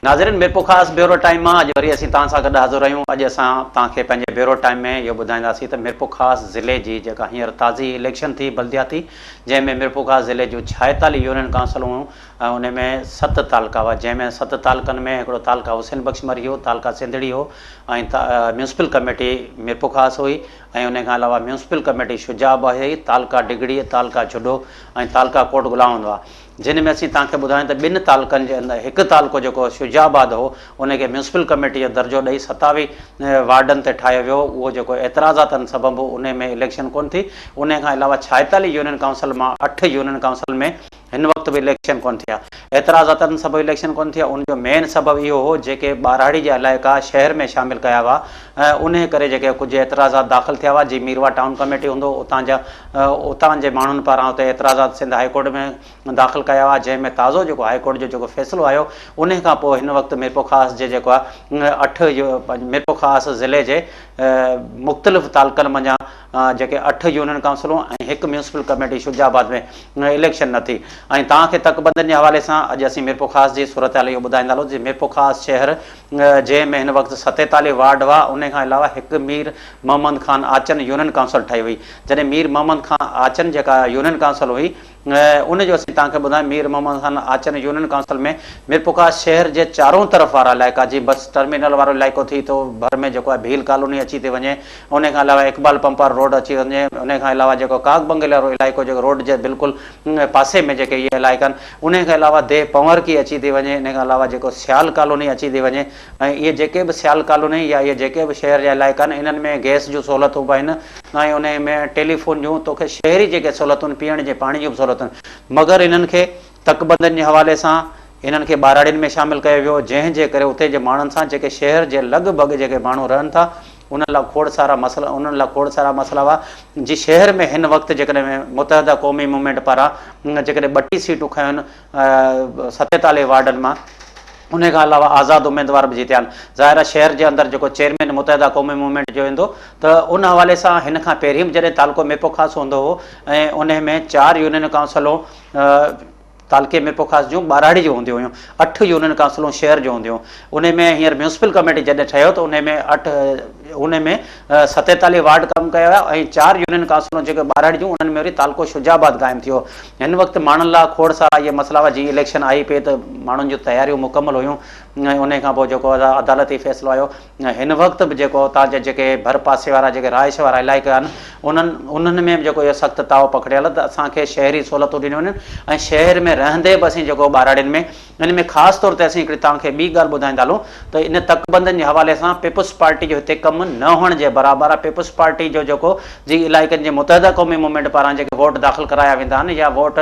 ناظرين Mirpurkhas bureau time مان اڄ وري اسين توهان سان گڏ حاضر آهيون اڄ اسان توهان کي پنهنجي بيورو ٽائيم ۾ اهو ٻڌائينداسين ته ميرپورخاص ضلعي جي جيڪا هينئر تازي اليڪشن ٿي بلدياتي جنهن ۾ ميرپورخاص ضلعي جون ڇائيتاليهه يونين ڪائونسلون هيون ۽ ان ۾ ست تعلقا هئا جنهن ۾ ست تعلقن ۾ هڪڙو تعلقه حسين بخش مري هو تعلقه سنڌڙي هو ۽ ميونسپل ڪميٽي ميرپورخاص هئي ۽ ان کان علاوه ميونسپل ڪميٽي شجاع آباد هئي تعلقه ڊگهڙي تعلقه جهڏو ۽ تعلقه ڪوٽ غلام هوندو آهي جنھن ۾ اسين توھان کي ٻڌايون ته ٻن تعلقن جي اندر ھڪ تعلقو جيڪو شجاع آباد ھو ان کي ميونسپل ڪميٽي جو درجو ڏئي ستاويھ وارڊن تي ٺاھيو ويو اھو جيڪو اعتراضاتن سبب انھي ۾ اليڪشن ڪونه ٿي انھي کان علاوه ڇائيتاليھ يونين ڪائونسل مان اٺ يونين ڪائونسل ۾ ھن وقت به اليڪشن ڪونه ٿي آ اعتراضاتن سبب اليڪشن ڪونه ٿي آ ان جو مين سبب اھو ھو جيڪي ٻاھراڙي جا علائقا شهر ۾ شامل ڪيا ويا انھي ڪري جيڪي ڪجھ اعتراضات داخل ٿيا ھئا جي ميرواھ ٽائون ڪميٽي ھوندو اتان جا اتان جي ماڻهن پاران اتي اعتراضات سنڌ هاء ڪورٽ ۾ داخل ڪيا هئا جنهن ۾ تازو جيڪو هاء ڪورٽ جو جيڪو فيصلو آيو انهي کان پوء هن وقت ميرپورخاص جي جيڪو آهي اٺ ميرپورخاص ضلعي جي مختلف تعلقن منجهان جيڪي اٺ يونين ڪائونسلون ۽ هڪ ميونسپل ڪميٽي شجاع آباد ۾ اليڪشن نه ٿي ۽ توهان کي تڪ بندين جي حوالي سان اڄ اسين ميرپورخاص جي صورتحال اهو ٻڌائيندا هلون جي ميرپورخاص شهر جنهن ۾ هن وقت 47 وارڊ هئا، انهي کان علاوه هڪ مير محمد خان آچن يونين ڪائونسل ٺاهي وئي. جڏهن مير محمد خان آچن جيڪا يونين ڪائونسل هئي، ان جو اسين توهان کي ٻڌايون مير محمد خان آچن يونين ڪائونسل ۾ ميرپورخاص شهر جي چارون طرف وارا علائقا جيئن بس ٽرمينل وارو علائقو ٿي ٿو ڀر ۾ جيڪو آهي ڀيل ڪالوني اچي ٿي وڃي انهي کان علاوه اقبال پمپ وارو روڊ اچي وڃي انهي کان علاوه جيڪو ڪاڪ بنگلي وارو علائقو جيڪو روڊ جي بلڪل پاسي ۾ جيڪي اهي علائقا آهن انهي کان علاوه ديهه پنورڪي اچي ٿي وڃي، انهي کان علاوه جيڪو سيال ڪالوني اچي ٿي وڃي ۽ اهي جيڪي به سيال ڪالوني يا اهي جيڪي به شهر جا علائقا آهن انهن ۾ گئس جون سهولتون به آهن ۽ انهي ۾ ٽيليفون جون توکي شهري جيڪي سهولتون پيئڻ جي پاڻي جون به سهولتون مگر انهن کي تڪبندين جي حوالي سان انهن کي ٻهراڙين ۾ شامل ڪيو ويو جنهن جي ڪري اتي جي ماڻهن سان جيڪي شهر جي لڳ ڀڳ جيڪي ماڻهو رهن ٿا انهن لاء کوڙ سارا مسئلا انهن لاء کوڙ سارا مسئلا هئا جي شهر ۾ هن وقت جيڪڏهن متحده قومي موومينٽ پاران جيڪڏهن ٻٽي سيٽون کنيون 47 وارڊن مان ان کان علاوه آزاد اميدوار به جيتيا آهن ظاهر آهي شهر جي اندر جيڪو چيئرمين متحده قومي موومينٽ جو ايندو ته ان حوالي سان هن کان پهرين به جڏهن تعلقو ميرپورخاص هوندو هو ۽ ان ۾ چار يونين ڪائونسلون تعلقي ميرپورخاص جون ٻهراڙي جون هونديون هيون، اٺ يونين ڪائونسلون شهر جون هونديون هيون. انهي ۾ هينئر ميونسپل ڪميٽي جڏهن ٺهيو ته انهي ۾ اٺ انهي ۾ 47 وارڊ ڪم ڪيا ويا ۽ چار يونين ڪائونسلون جيڪي ٻهراڙي جون انهن ۾ وري تعلقو شجاع آباد قائم ٿيو. هن وقت ماڻهن لاء کوڙ سارا اهي مسئلا هئا جي اليڪشن آئي پئي ته ماڻهن جون تياريون مڪمل هيون ۽ انهي کان پوء جيڪو عدالتي فيصلو آيو هن وقت به جيڪو اتان جا جيڪي ڀر پاسي وارا جيڪي رهائش وارا علائقا آهن انهن انهن ۾ به جيڪو اهو سخت تاء پکڙيل ته اسان کي شهري سهولتون ڏنيون وڃن ۽ شهر ۾ رهندي به اسين جيڪو ٻهراڙين ۾ ان ۾ خاص طور تي اسين هڪڙي توهان کي ٻي ڳالهه ٻڌائيندا هلون ته ان تڪ بندين جي حوالي سان پيپلز پارٽي جو هتي ڪم نه هئڻ جي برابر آهي پيپلز پارٽي جو جيڪو جي علائقن جي متحده قومي موومينٽ پاران جيڪي ووٽ داخل ڪرايا ويندا آهن يا ووٽ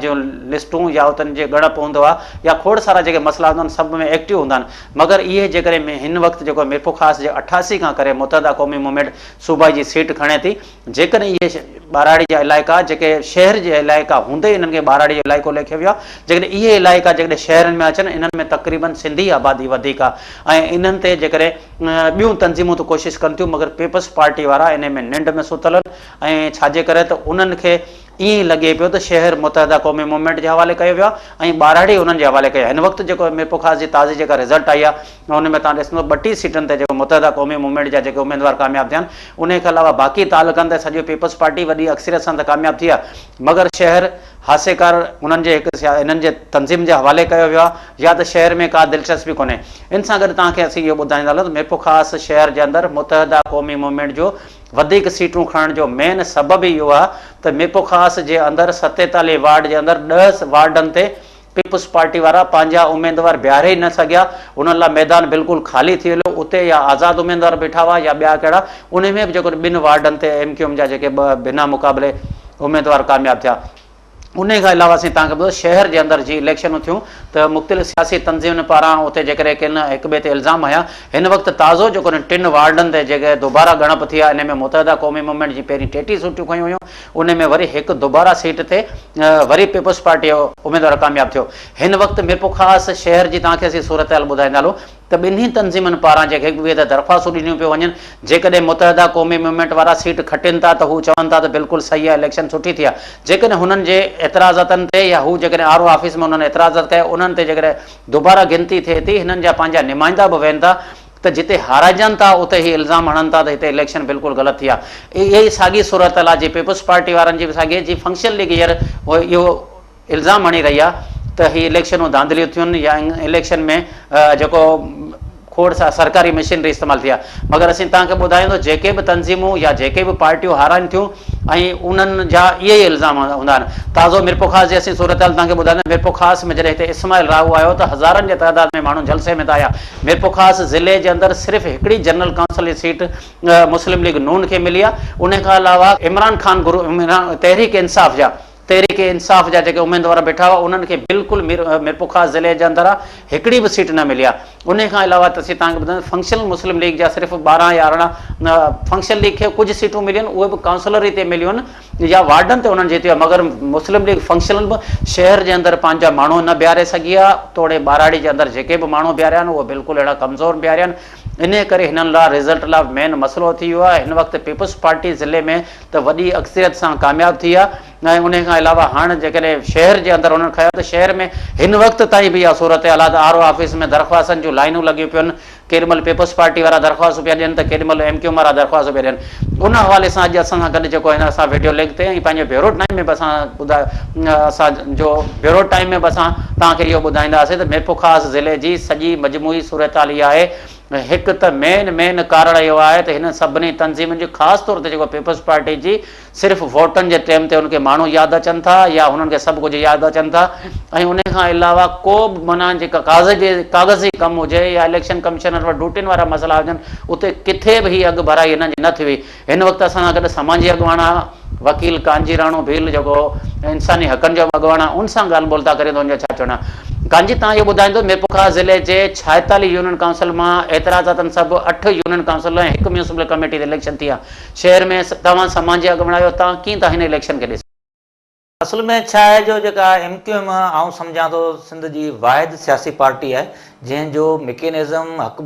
جون لسٽون يا اتن جي ڳڻپ هوندو آهي يا کوڙ سارا جيڪي مسئلا هوندا آهن سڀ ۾ ايڪٽو هوندا آهن مگر اهي جيڪڏهن هن وقت جيڪو ميرپورخاص جي 88 کان ڪري متحده قومي موومينٽ صوبائي جي سيٽ کڻي ٿي جيڪڏهن اهي ٻهراڙي جا علائقا جيڪي شهر جي علائقا هوندي انهن کي ٻهراڙي جو علائقو ليکيو ويو آهي جيڪڏهن اهي علائقا جيڪڏهن شهرن ۾ اچن انهن ۾ تقريبن سنڌي آبادي وڌيڪ آهي ۽ انهن تي جيڪڏهن ٻيون تنظيمون ته ڪوشش ڪن ٿيون مگر پيپلز پارٽي وارا انهي ۾ ننڊ ۾ ستل آهن ۽ ڇاجي ڪري ته انهن کي ائين ئي لڳي پيو ته شهر متحده قومي موومينٽ جي حوالي ڪيو ويو آهي ۽ ٻهراڙي انهن جي حوالي ڪئي آهي. هن وقت جيڪو ميرپورخاص جي تازي جيڪا رزلٽ آئي آهي ان ۾ توهان ڏسندو ٻٽيهه سيٽن تي جيڪو متحده قومي موومينٽ جا جيڪي اميدوار ڪامياب ٿيا آهن انهي کان علاوه باقي تعلقن تي سڄو پيپلز پارٽي وڏي اڪثريت سان ته ڪامياب ٿي آهي مگر شهر هاسيڪار انهن جي هڪ انهن جي تنظيم جي حوالي ڪيو ويو آهي يا ته شهر ۾ ڪا دلچسپي ڪونهي. ان سان گڏ توهان کي اسين اهو ٻڌائيندا هلون ته ميرپورخاص شهر جي اندر متحده قومي موومينٽ جو وڌيڪ سيٽون کڻڻ جو مين سبب ئي اهو آهي ته ميرپورخاص جي اندر 47 وارڊ جي اندر ڏهه وارڊن تي پيپلز پارٽي وارا پنهنجا اميدوار بيهاري ئي نه سگهيا انهن لاء ميدان بلڪل خالي ٿي هليو اتي يا آزاد اميدوار بيٺا هئا يا ٻيا ڪهڙا انهي ۾ به جيڪو ٻن وارڊن تي ايم ڪيو ايم جا جيڪي ٻه بنا مقابلي اميدوار ڪامياب ٿيا. انهي کان علاوه اسين توهان کي ٻڌايو شهر جي اندر جي اليڪشنون ٿيون ته مختلف سياسي تنظيمن پاران اتي جيڪڏهن ڪن هڪ ٻئي تي الزام هنيا هن وقت تازو جيڪو انهن ٽن وارڊن تي جيڪي دوباره ڳڻپ ٿي آهي انهي ۾ متحده قومي موومينٽ جي پهرين 33 سيٽون کنيون هيون انهي ۾ وري هڪ دوباره سيٽ تي وري پيپلز پارٽي جو اميدوار ڪامياب ٿيو هن وقت ميرپورخاص شهر جي توهان کي اسين صورتحال ٻڌائيندا هلون. ته ٻنهي تنظيمن پاران جيڪي هڪ ٻئي تي درخواستون ڏنيون پيون وڃن، جيڪڏهن متحده قومي موومينٽ وارا سيٽ کٽين ٿا ته هو چون ٿا ته بلڪل صحيح آهي اليڪشن سٺي ٿي آهي، جيڪڏهن هنن جي اعتراضاتن تي يا هو جيڪڏهن آر او آفيس ۾ انهن اعتراضات ڪيا انهن تي جيڪڏهن دوباره گنتي ٿئي ٿي هنن جا پنهنجا نمائندا به ويهن ٿا ته جتي هارائجن ٿا اتي هي الزام هڻن ٿا ته هتي اليڪشن بلڪل غلط ٿي آهي. اها ئي ساڳي صورتحال آهي جي پيپلز پارٽي وارن جي به ساڳي جي فنڪشنل ليگ هينئر اهو الزام هڻي رهي آهي ته هي اليڪشنون ڌانڌليون ٿيون يا اليڪشن ۾ جيڪو کوڙ سا سرڪاري مشينري استعمال ٿي آهي مگر اسين توهان کي ٻڌايون ته جيڪي به تنظيمون يا جيڪي به پارٽيون هارائن ٿيون ۽ انهن جا اهي ئي الزام هوندا آهن تازو ميرپورخاص جي اسين صورتحال توهان کي ٻڌائيندا ميرپورخاص ۾ جڏهن هتي اسماعيل راهو آيو ته هزارن جي تعداد ۾ ماڻهو جلسي ۾ ته آيا ميرپورخاص ضلعي جي اندر صرف هڪڙي جنرل ڪائونسل جي سيٽ مسلم ليگ نون کي ملي آهي ان کان علاوه عمران خان گرو تحريڪ انصاف جا تحريڪ انصاف جا جيڪي اميدوار بيٺا هئا انهن کي بلڪل ميرپورخاص ضلعي جي اندر هڪڙي به سيٽ نه ملي آهي. انهي کان علاوه اسين توهان کي ٻڌايون فنڪشنل مسلم ليگ جا صرف 12 يا 18 فنڪشنل ليگ کي ڪجهه سيٽون مليون اهي به ڪائونسلري تي مليون يا وارڊن تي انهن جيتيو آهي مگر مسلم ليگ فنڪشنل به شهر جي اندر پنهنجا ماڻهو نه بيهاري سگهي آهي توڙي ٻهراڙي جي اندر جيڪي به ماڻهو بيهاريا آهن اهي بلڪل اهڙا ڪمزور بيهاريا آهن انهي ڪري هنن لاء رزلٽ لاء مين مسئلو ٿي ويو آهي هن وقت پيپلز پارٽي ضلعي ۾ ته وڏي اڪثريت سان ڪامياب ٿي آهي ۽ انهي کان علاوه هاڻ جيڪڏهن شهر جي اندر انهن کنيو ته شهر ۾ هن وقت تائين به اها صورتحال آهي ته آر او آفيس ۾ درخواستن جون لائينون لڳيون پيون آهن ڪيڏي مهل پيپلز پارٽي وارا درخواستون پيا ڏين ته ڪيڏي مهل ايم ڪيو ايم وارا درخواستون پيا ڏين ان حوالي سان اڄ اسان سان گڏ جيڪو هن اسان ويڊيو لنڪ تي ۽ پنهنجي بيورو ٽائيم ۾ به اسان ٻڌايو اسان جو بيورو ٽائيم ۾ به اسان توهان کي اهو ٻڌائينداسين ته ميرپورخاص ضلعي جي سڄي مجموعي صورتحال اها آهي هڪ ته مين مين ڪارڻ اهو آهي ته هنن سڀني تنظيمن جي خاص طور تي جيڪو پيپلز پارٽي جي صرف ووٽن جي ٽيم تي ان کي ماڻهو ياد اچن ٿا يا هنن کي سڀ ڪجهه ياد اچن ٿا ۽ انهي کان علاوه ڪو به معنيٰ جيڪا ڪاغذي ڪم هجي يا اليڪشن ڪمشنر وٽ ڊيوٽين وارا مسئلا هجن اتي ڪٿي به هي اڳڀرائي هنن جي نه ٿي هئي. هن وقت اسان سان گڏ سماجي اڳواڻ وڪيل ڪانجي راڻو ڀيل جيڪو انساني حقن جو به اڳواڻ آهي ان سان ڳالهه ٻولهه ٿا ڪريون ته ان جو ڇا چوڻ آهي. ڪانجي توهان اهو ٻڌائيندو ميرپورخاص ضلعي جي 46 يونين ڪائونسل مان اعتراضاتن سبب اٺ يونين ڪائونسل ۽ هڪ ميونسپل ڪميٽي تي اليڪشن ٿي آهي شهر ۾ توهان سماجي اڳواڻ آهيو توهان ڪيئن ٿا هن اليڪشن کي ڏسو؟ اصل ۾ ڇا آهي جو جيڪا ايم ڪيو ايم آئون سمجهان ٿو سنڌ جي واحد سياسي پارٽي آهي جنهن جو مڪينزم حق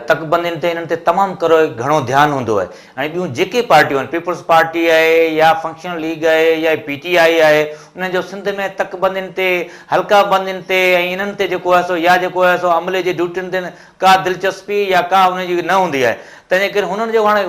تڪ بندين تي انهن تي تمام ڪرو گهڻو ڌيان هوندو آهي ۽ ٻيون جيڪي پارٽيون آهن پيپلز پارٽي آهي يا فنڪشنل ليگ آهي يا پي ٽي آء آهي انهن جو سنڌ ۾ تڪ بندين تي حلقا بندين تي ۽ انهن تي جيڪو آهي سو يا جيڪو آهي سو عملي جي ڊيوٽين تي ڪا دلچسپي يا ڪا انهن جي نه هوندي آهي تنهن جي ڪري هنن جو هاڻي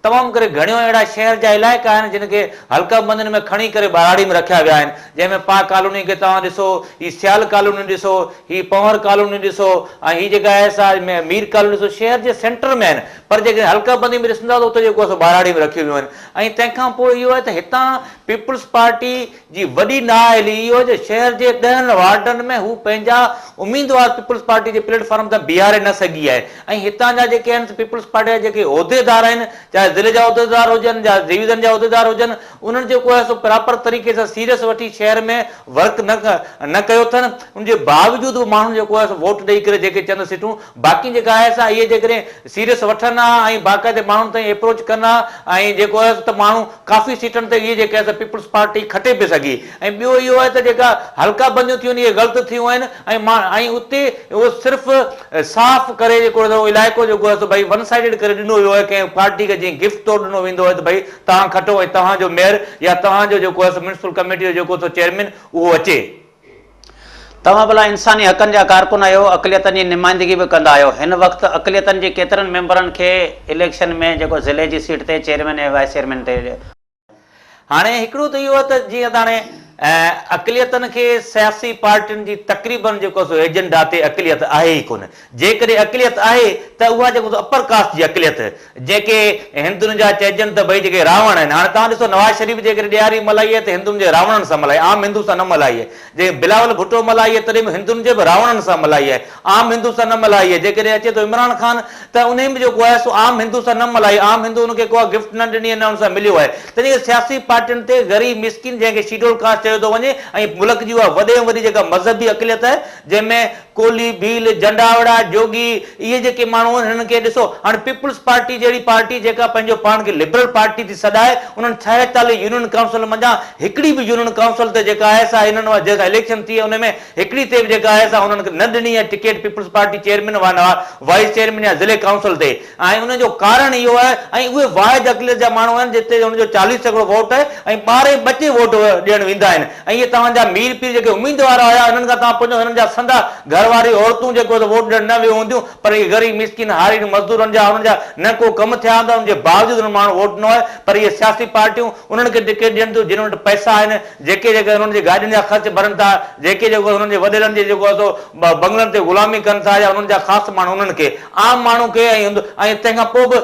تمام ڪري گهڻيون اهڙا شهر جا علائقا آهن جن کي حلقه بندين ۾ کڻي ڪري ٻهراڙي ۾ رکيا ويا آهن جنهن ۾ پاڪ ڪالوني کي توهان ڏسو هي سيال ڪالوني ڏسو هي پنهور ڪالوني ڏسو ۽ هي جيڪا آهي سا مير ڪالوني ڏسو شهر جي سينٽر ۾ آهن پر جيڪڏهن حلقه بندي ۾ ڏسندا ته اتي جيڪو آهي سو ٻهراڙي ۾ رکيون ويون آهن ۽ تنهن کان پوء اهو آهي ته هتان پيپلز پارٽي جي وڏي نااهلي اهو جو شهر جي ڏهن وارڊن ۾ هو پنهنجا اميدوار پيپلز پارٽي جي پليٽ فارم تان بيهاري نه سگهي آهي ۽ هتان جا جيڪي آهن پيپلز پارٽي جا جيڪي عهديدار آهن چاهي ضلعي جا عهديدار هجن يا ڊويزن جا عهديدار هجن انهن جيڪو آهي سو پراپر طريقي سان سيريس وٺي شهر ۾ ورڪ نه نه ڪيو اٿن ان جي باوجود به ماڻهن جيڪو آهي سو ووٽ ڏئي ڪري جيڪي چند سيٽون باقي جيڪا آهي سا اهي جيڪڏهن سيريس وٺن ها ۽ باقاعدي ماڻهن تائين ايپروچ ڪن ها ۽ جيڪو آهي ته ماڻهو ڪافي سيٽن تي اهي جيڪي آهي سو پيپلز پارٽي کٽي پئي سگهي ۽ ٻيو اهو آهي ته جيڪا حلقا بنديون ٿيون آهن اهي غلط ٿيون آهن ۽ مان ۽ اتي اهو صرف صاف ڪري جيڪو آهي علائقو جيڪو آهي سو ڀئي ون سائيڊڊ ڪري ڏنو ويو آهي ڪنهن پارٽي کي جيئن گفٽ طور ڏنو ويندو آهي ته ڀئي توهان کٽو ۽ توهان جو ميئر يا توهان جو جيڪو آهي سو ميونسپل ڪميٽي جو جيڪو سو چيئرمين اهو اچي. توهان ڀلا انساني حقن جا ڪارڪن آهيو، اقليتن جي نمائندگي به ڪندا آهيو، هن وقت اقليتن جي ڪيترن ميمبرن کي اليڪشن ۾ جيڪو ضلعي جي سيٽ تي چيئرمين ۽ وائيس چيئرمين تي. هاڻي هڪڙو ته اهو آهي ته جيئن ته هاڻي اقليتن کي سياسي پارٽين جي تقريبن جيڪو سو ايجنڊا تي اقليت آهي ئي ڪونه، جيڪڏهن اقليت آهي ته اها جيڪو سو اپر ڪاسٽ جي اقليت جيڪي هندن جا چئجن ته ڀئي جيڪي راوڻ آهن هاڻي توهان ڏسو نواز شريف جيڪڏهن ڏياري ملهائي آهي ته هندن جي راوڻن سان ملهائي عام هندو سان نه ملهائي آهي جي بلاول ڀٽو ملهائي آهي تڏهن به هندن جي به راوڻن سان ملهائي آهي عام هندو سان نه ملهائي آهي جيڪڏهن اچي ٿو عمران خان ته انهي به جيڪو آهي سو عام هندو سان نه ملهائي عام هندو ان کي ڪا گفٽ نه ڏني آهي نه ان سان مليو آهي تنهن ڪري سياسي پارٽين تي غريب مسڪين جنهن کي شيڊول ڪاسٽ چيو چيو ٿو وڃي ۽ ملڪ جي اها وڏي ۾ وڏي جيڪا مذهبي اقليت آهي جنهن ۾ ڪولهي، ڀيل، جنڊاوڙا، جوڳي اهي جيڪي ماڻهو آهن هنن کي ڏسو هاڻي پيپلز پارٽي جهڙي پارٽي جيڪا پنهنجو پاڻ کي لبرل پارٽي ٿي سڏائي انهن 46 يونين ڪائونسل منجهان هڪڙي به يونين ڪائونسل تي جيڪا آهي سا هنن جيڪا اليڪشن ٿي ان ۾ هڪڙي تي به جيڪا آهي سا انهن کي نه ڏني آهي ticket peoples party chairman vice chairman يا ضلعي ڪائونسل تي ۽ ان جو ڪارڻ اهو آهي ۽ اهي واحد اقليت جا ماڻهو آهن جتي ان جو 40% ووٽ آهي ۽ ٻارهين ٻچي ووٽ ڏيڻ ويندا آهن ۽ اهي توهان جا مير پير جيڪي اميدوار هيا انهن کان توهان پڇو هنن جا سندا گهر واري عورتون جيڪو سو ووٽ ڏيڻ نه ويون هونديون پر اهي غريب مسڪين هارين مزدورن جا انهن جا نه ڪو ڪم ٿيا هوندا ان جي باوجود انهن ماڻهن ووٽ ڏنو آهي پر اهي سياسي پارٽيون انهن کي ٽڪيٽ ڏين ٿيون جن وٽ پئسا آهن جيڪي جيڪي انهن جي گاڏين جا خرچ ڀرن ٿا، جيڪي جيڪو انهن جي وڏيرن جي جيڪو آهي سو بنگلن تي غلامي ڪن ٿا يا انهن جا خاص ماڻهو انهن کي عام ماڻهو کي ۽ هندو ۽ تنهن کان پوء به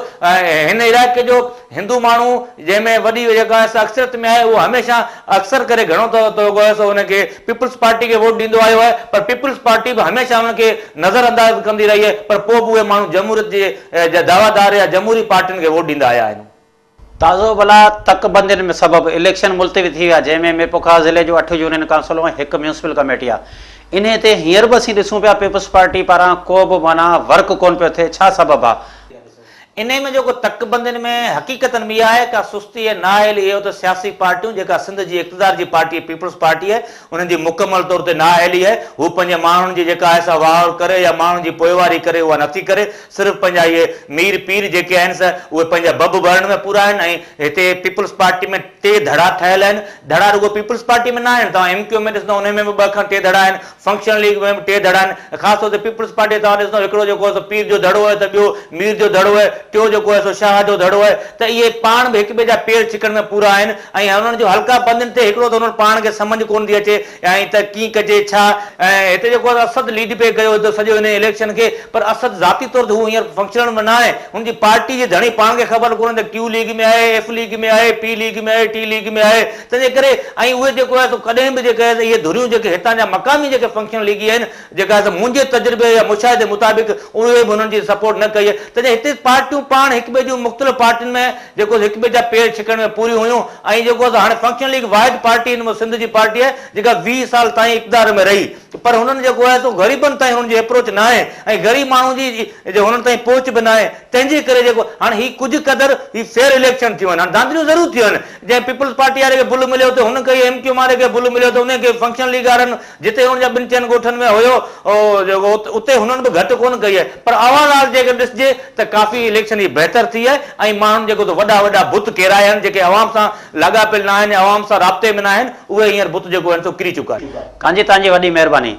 هن علائقي جو هندو ماڻهو جنهن ۾ وڏي جيڪا آهي سا اڪثريت ۾ آهي اهو هميشه اڪثر ڪري گهڻو جيڪو آهي سو ان کي پيپلز پارٽي کي ووٽ ڏيندو آيو آهي پر پيپلز پارٽي به هميشه انهن کي نظر انداز ڪندي رهي آهي پر پوء به اهي ماڻهو جمهوريت جي دعويدار يا جمهوري پارٽين کي ووٽ ڏيندا آيا آهن. تازو ڀلا تڪ بندين ۾ سبب اليڪشن ملتوي ٿي ويا جنهن ۾ ميرپورخاص ضلعي جون اٺ يونين ڪائونسلون ۽ هڪ ميونسپل ڪميٽي آ انهي تي هينئر به اسين ڏسون پيا پيپلز پارٽي پاران ڪو به معنيٰ ورڪ ڪون پيو ٿئي ڇا سبب آ؟ انهي ۾ جيڪو تڪ بندين ۾ حقيقتن ۾ اها آهي ڪا سستي ۽ نااهلي اهو ته سياسي پارٽيون جيڪا سنڌ جي اقتدار جي پارٽي پيپلز پارٽي آهي انهن جي مڪمل طور تي نااهلي آهي هو پنهنجي ماڻهن جي جيڪا آهي سا واهر ڪري يا ماڻهن جي پوئواري ڪري اها نٿي ڪري صرف پنهنجا اهي مير پير جيڪي آهن سي اهي پنهنجا بب ڀرڻ ۾ پورا آهن ۽ هتي پيپلز پارٽي ۾ ٽي ڌڙا ٺهيل آهن. ڌڙا رڳو پيپلز پارٽي ۾ نه آهن، توهان ايم ڪيو ايم ۾ ڏسندؤ انهي ۾ به ٻه کان ٽي ڌڙا آهن، فنڪشنل ليگ ۾ به ٽي ڌڙا آهن ۽ خاص طور تي پيپلز پارٽي توهان ڏسندؤ هڪڙو جيڪو آهي سو پير جو ڌڙو آهي ته ٻيو مير جو ڌڙو آهي، ٽيو جيڪو آهي سو شاهه جو ڌڙو آهي ته اهي پاڻ به هڪ ٻئي جا پير ڇڪڻ ۾ پورا آهن ۽ هنن جو حلقا بندين تي هڪڙو ته هنن پاڻ کي سمجهه ڪونه ٿي اچي ۽ ته ڪيئن ڪجي ڇا ۽ هتي جيڪو آهي اسد ليڊ پئي ڪيو هتي سڄو هن اليڪشن کي پر اسد ذاتي طور تي هو هينئر فنڪشنل ۾ ناهي هن جي پارٽي جي ڌڻي پاڻ کي خبر ڪونهي ته ڪيو ليگ ۾ آهي ايف ليگ ۾ آهي پي ليگ ۾ آهي ٽي ليگ ۾ آهي تنهن جي ڪري ۽ اهي جيڪو آهي سو ڪڏهن به جيڪي آهي اهي ڌريون جيڪي هتان جا مقامي جيڪي فنڪشنل ليگي آهن جيڪا آهي سو منهنجي تجربي يا مشاهدي مطابق اهي به هنن جي سپورٽ نه ڪئي آهي تنهن جي هتي پارٽيون پاڻ هڪ ٻئي جون مختلف پارٽين ۾ جيڪو هڪ ٻئي جا پير ڇڪڻ ۾ پوريون هيون ۽ جيڪو آهي سو هاڻي فنڪشنل ليگ واحد پارٽي هن سنڌ جي پارٽي آهي جيڪا 20 سال تائين اقتدار ۾ رهي پر هنن جيڪو آهي سو غريبن تائين هنن جي اپروچ ناهي ۽ غريب ماڻهو جي جي هنن تائين پهچ به ناهي تنهن جي ڪري جيڪو هاڻي هي ڪجهه قدر هي فيئر اليڪشن ٿيون آهن هاڻي ڌانڌليون ضرور ٿيون آهن جنهن پيپلز پارٽي واري کي بل مليو ته هن ڪئي ايم ڪيو ايم واري کي بل مليو ته انهي کي فنڪشنل ليگ وارن جتي هنن جا ٻن چئن ڳوٺن ۾ هيو جيڪو اتي هنن به گهٽ ڪونه ڪئي آهي پر اوور آل جيڪڏهن ڏسجي ته ڪافي اليڪشن هي بهتر ٿي آهي ۽ ماڻهن جيڪو ته وڏا وڏا بت ڪيرايا آهن جيڪي عوام سان لاڳاپيل نه آهن يا عوام سان رابطي ۾ نه آهن اهي هينئر بت جيڪو آهن سو ڪري چڪا آهن. ڪانجي توهان جي وڏي مهرباني.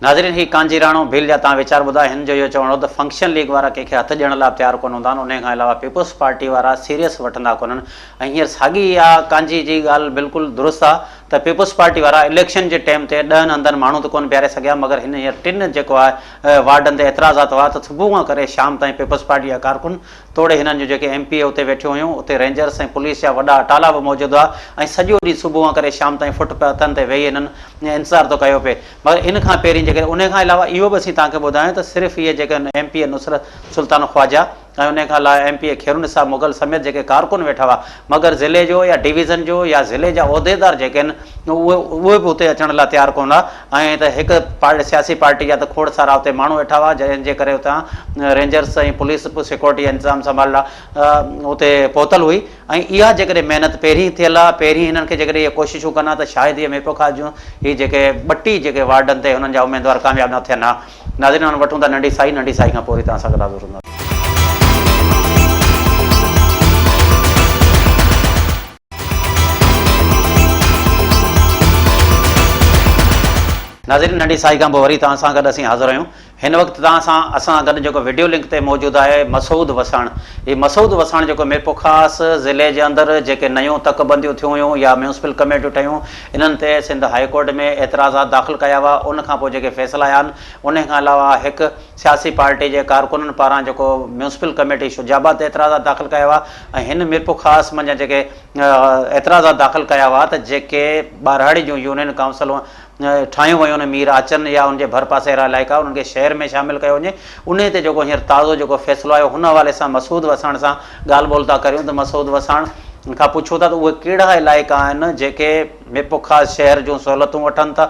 ناظرين هي ڪانجي راڻو ڀيل جا توهان ويچار ٻڌا هن جو اهو چوڻ هو ته فنڪشن ليگ وارا ڪنهن کي هٿ ڏيڻ لاء به تيار ڪونه هوندا آهن انهي کان علاوه پيپلز پارٽي وارا سيريس وٺندا ڪونهن ۽ هينئر ساڳي اها ڪانجي جي ڳالهه بلڪل درست آهي ته پيپلز پارٽي وارا اليڪشن جي ٽيم تي ڏهن هنڌن ماڻهو ته ڪونه بيهاري سگهيا مگر هن هينئر ٽن جيڪو آهي وارڊن تي اعتراضات هئا ته صبح کان ڪري شام تائين پيپلز پارٽي جا ڪارڪن توڙي هنن جون جيڪي ايم پي اي اتي ويٺيون هيون اتي رينجرس ۽ پوليس جا وڏا اٽالا به موجود هئا ۽ سڄو ڏينهن صبح کان ڪري شام تائين فٽ پاٿن تي ويهي هنن انتظار ته ڪيو پئي مگر ان کان پهرين جيڪڏهن انهي کان علاوه اهو به اسين توهان کي ٻڌايون ته صرف اهي جيڪي M P A Nusrat Sultan Khawaja ۽ انهي کان علاوه M P A Khairunnisa Mughal سميت جيڪي ڪارڪن ويٺا هئا مگر ضلعي جو يا ڊويزن جو يا ضلعي جا عهديدار جيڪي آهن اهي اهي به اتي اچڻ لاء تيار ڪونه هئا ۽ ته هڪ پارٽي سياسي پارٽي جا ته کوڙ سارا اتي ماڻهو ويٺا هئا جنهن جي ڪري اتان رينجرس ۽ پوليس به سيڪيورٽي جا انتظام سنڀالڻ لاء اتي پهتل هئي ۽ اها جيڪڏهن محنت پهرين ٿيل آهي پهرين هنن کي جيڪڏهن اهي ڪوششون ڪن ها ته شايد اهي ميرپورخاص جون هي جيڪي ٻٽي جيڪي وارڊن تي هنن جا اميدوار ڪامياب نه ٿين ها. ناظرين هاڻ وٺون ٿا ننڍي سائي ننڍي سائي کان پوء وري توهان سان گڏ حاضر هونداسين. ناظرين ننڍي سائي کان پوء وري توهان سان گڏ اسين حاضر آهيون هن وقت توهان سان اسان گڏ جيڪو وڊيو لنڪ تي موجود آهي مسعود وساڻ هي مسعود وساڻ جيڪو ميرپورخاص ضلعي جي اندر جيڪي نيون تڪ بنديون ٿيون هيون يا ميونسپل ڪميٽيون ٺهيون انهن تي سنڌ هاء ڪورٽ ۾ اعتراضات داخل ڪيا هئا ان کان پوء جيڪي فيصلا آيا آهن انهي کان علاوه هڪ سياسي پارٽي جي ڪارڪنن پاران جيڪو ميونسپل ڪميٽي شجاع آباد تي اعتراضات داخل ڪيا هئا ۽ هن ميرپورخاص منجهان جيڪي اعتراضات داخل ڪيا هئا ته جيڪي ٻهراڙي جون يونين ڪائونسلون ٺاهيون ويون آهن مير آچن يا ان جي ڀرپاسي وارا علائقا انهن کي شهر ۾ شامل ڪيو وڃي انهي تي جيڪو هينئر تازو جيڪو فيصلو آيو هن حوالي سان مسعود وساڻ سان ڳالهه ٻولهه ٿا ڪريون ته مسعود وساڻ کان پڇون ٿا ته اهي ڪهڙا علائقا آهن جيڪي ميرپورخاص شهر جون سهولتون وٺن ٿا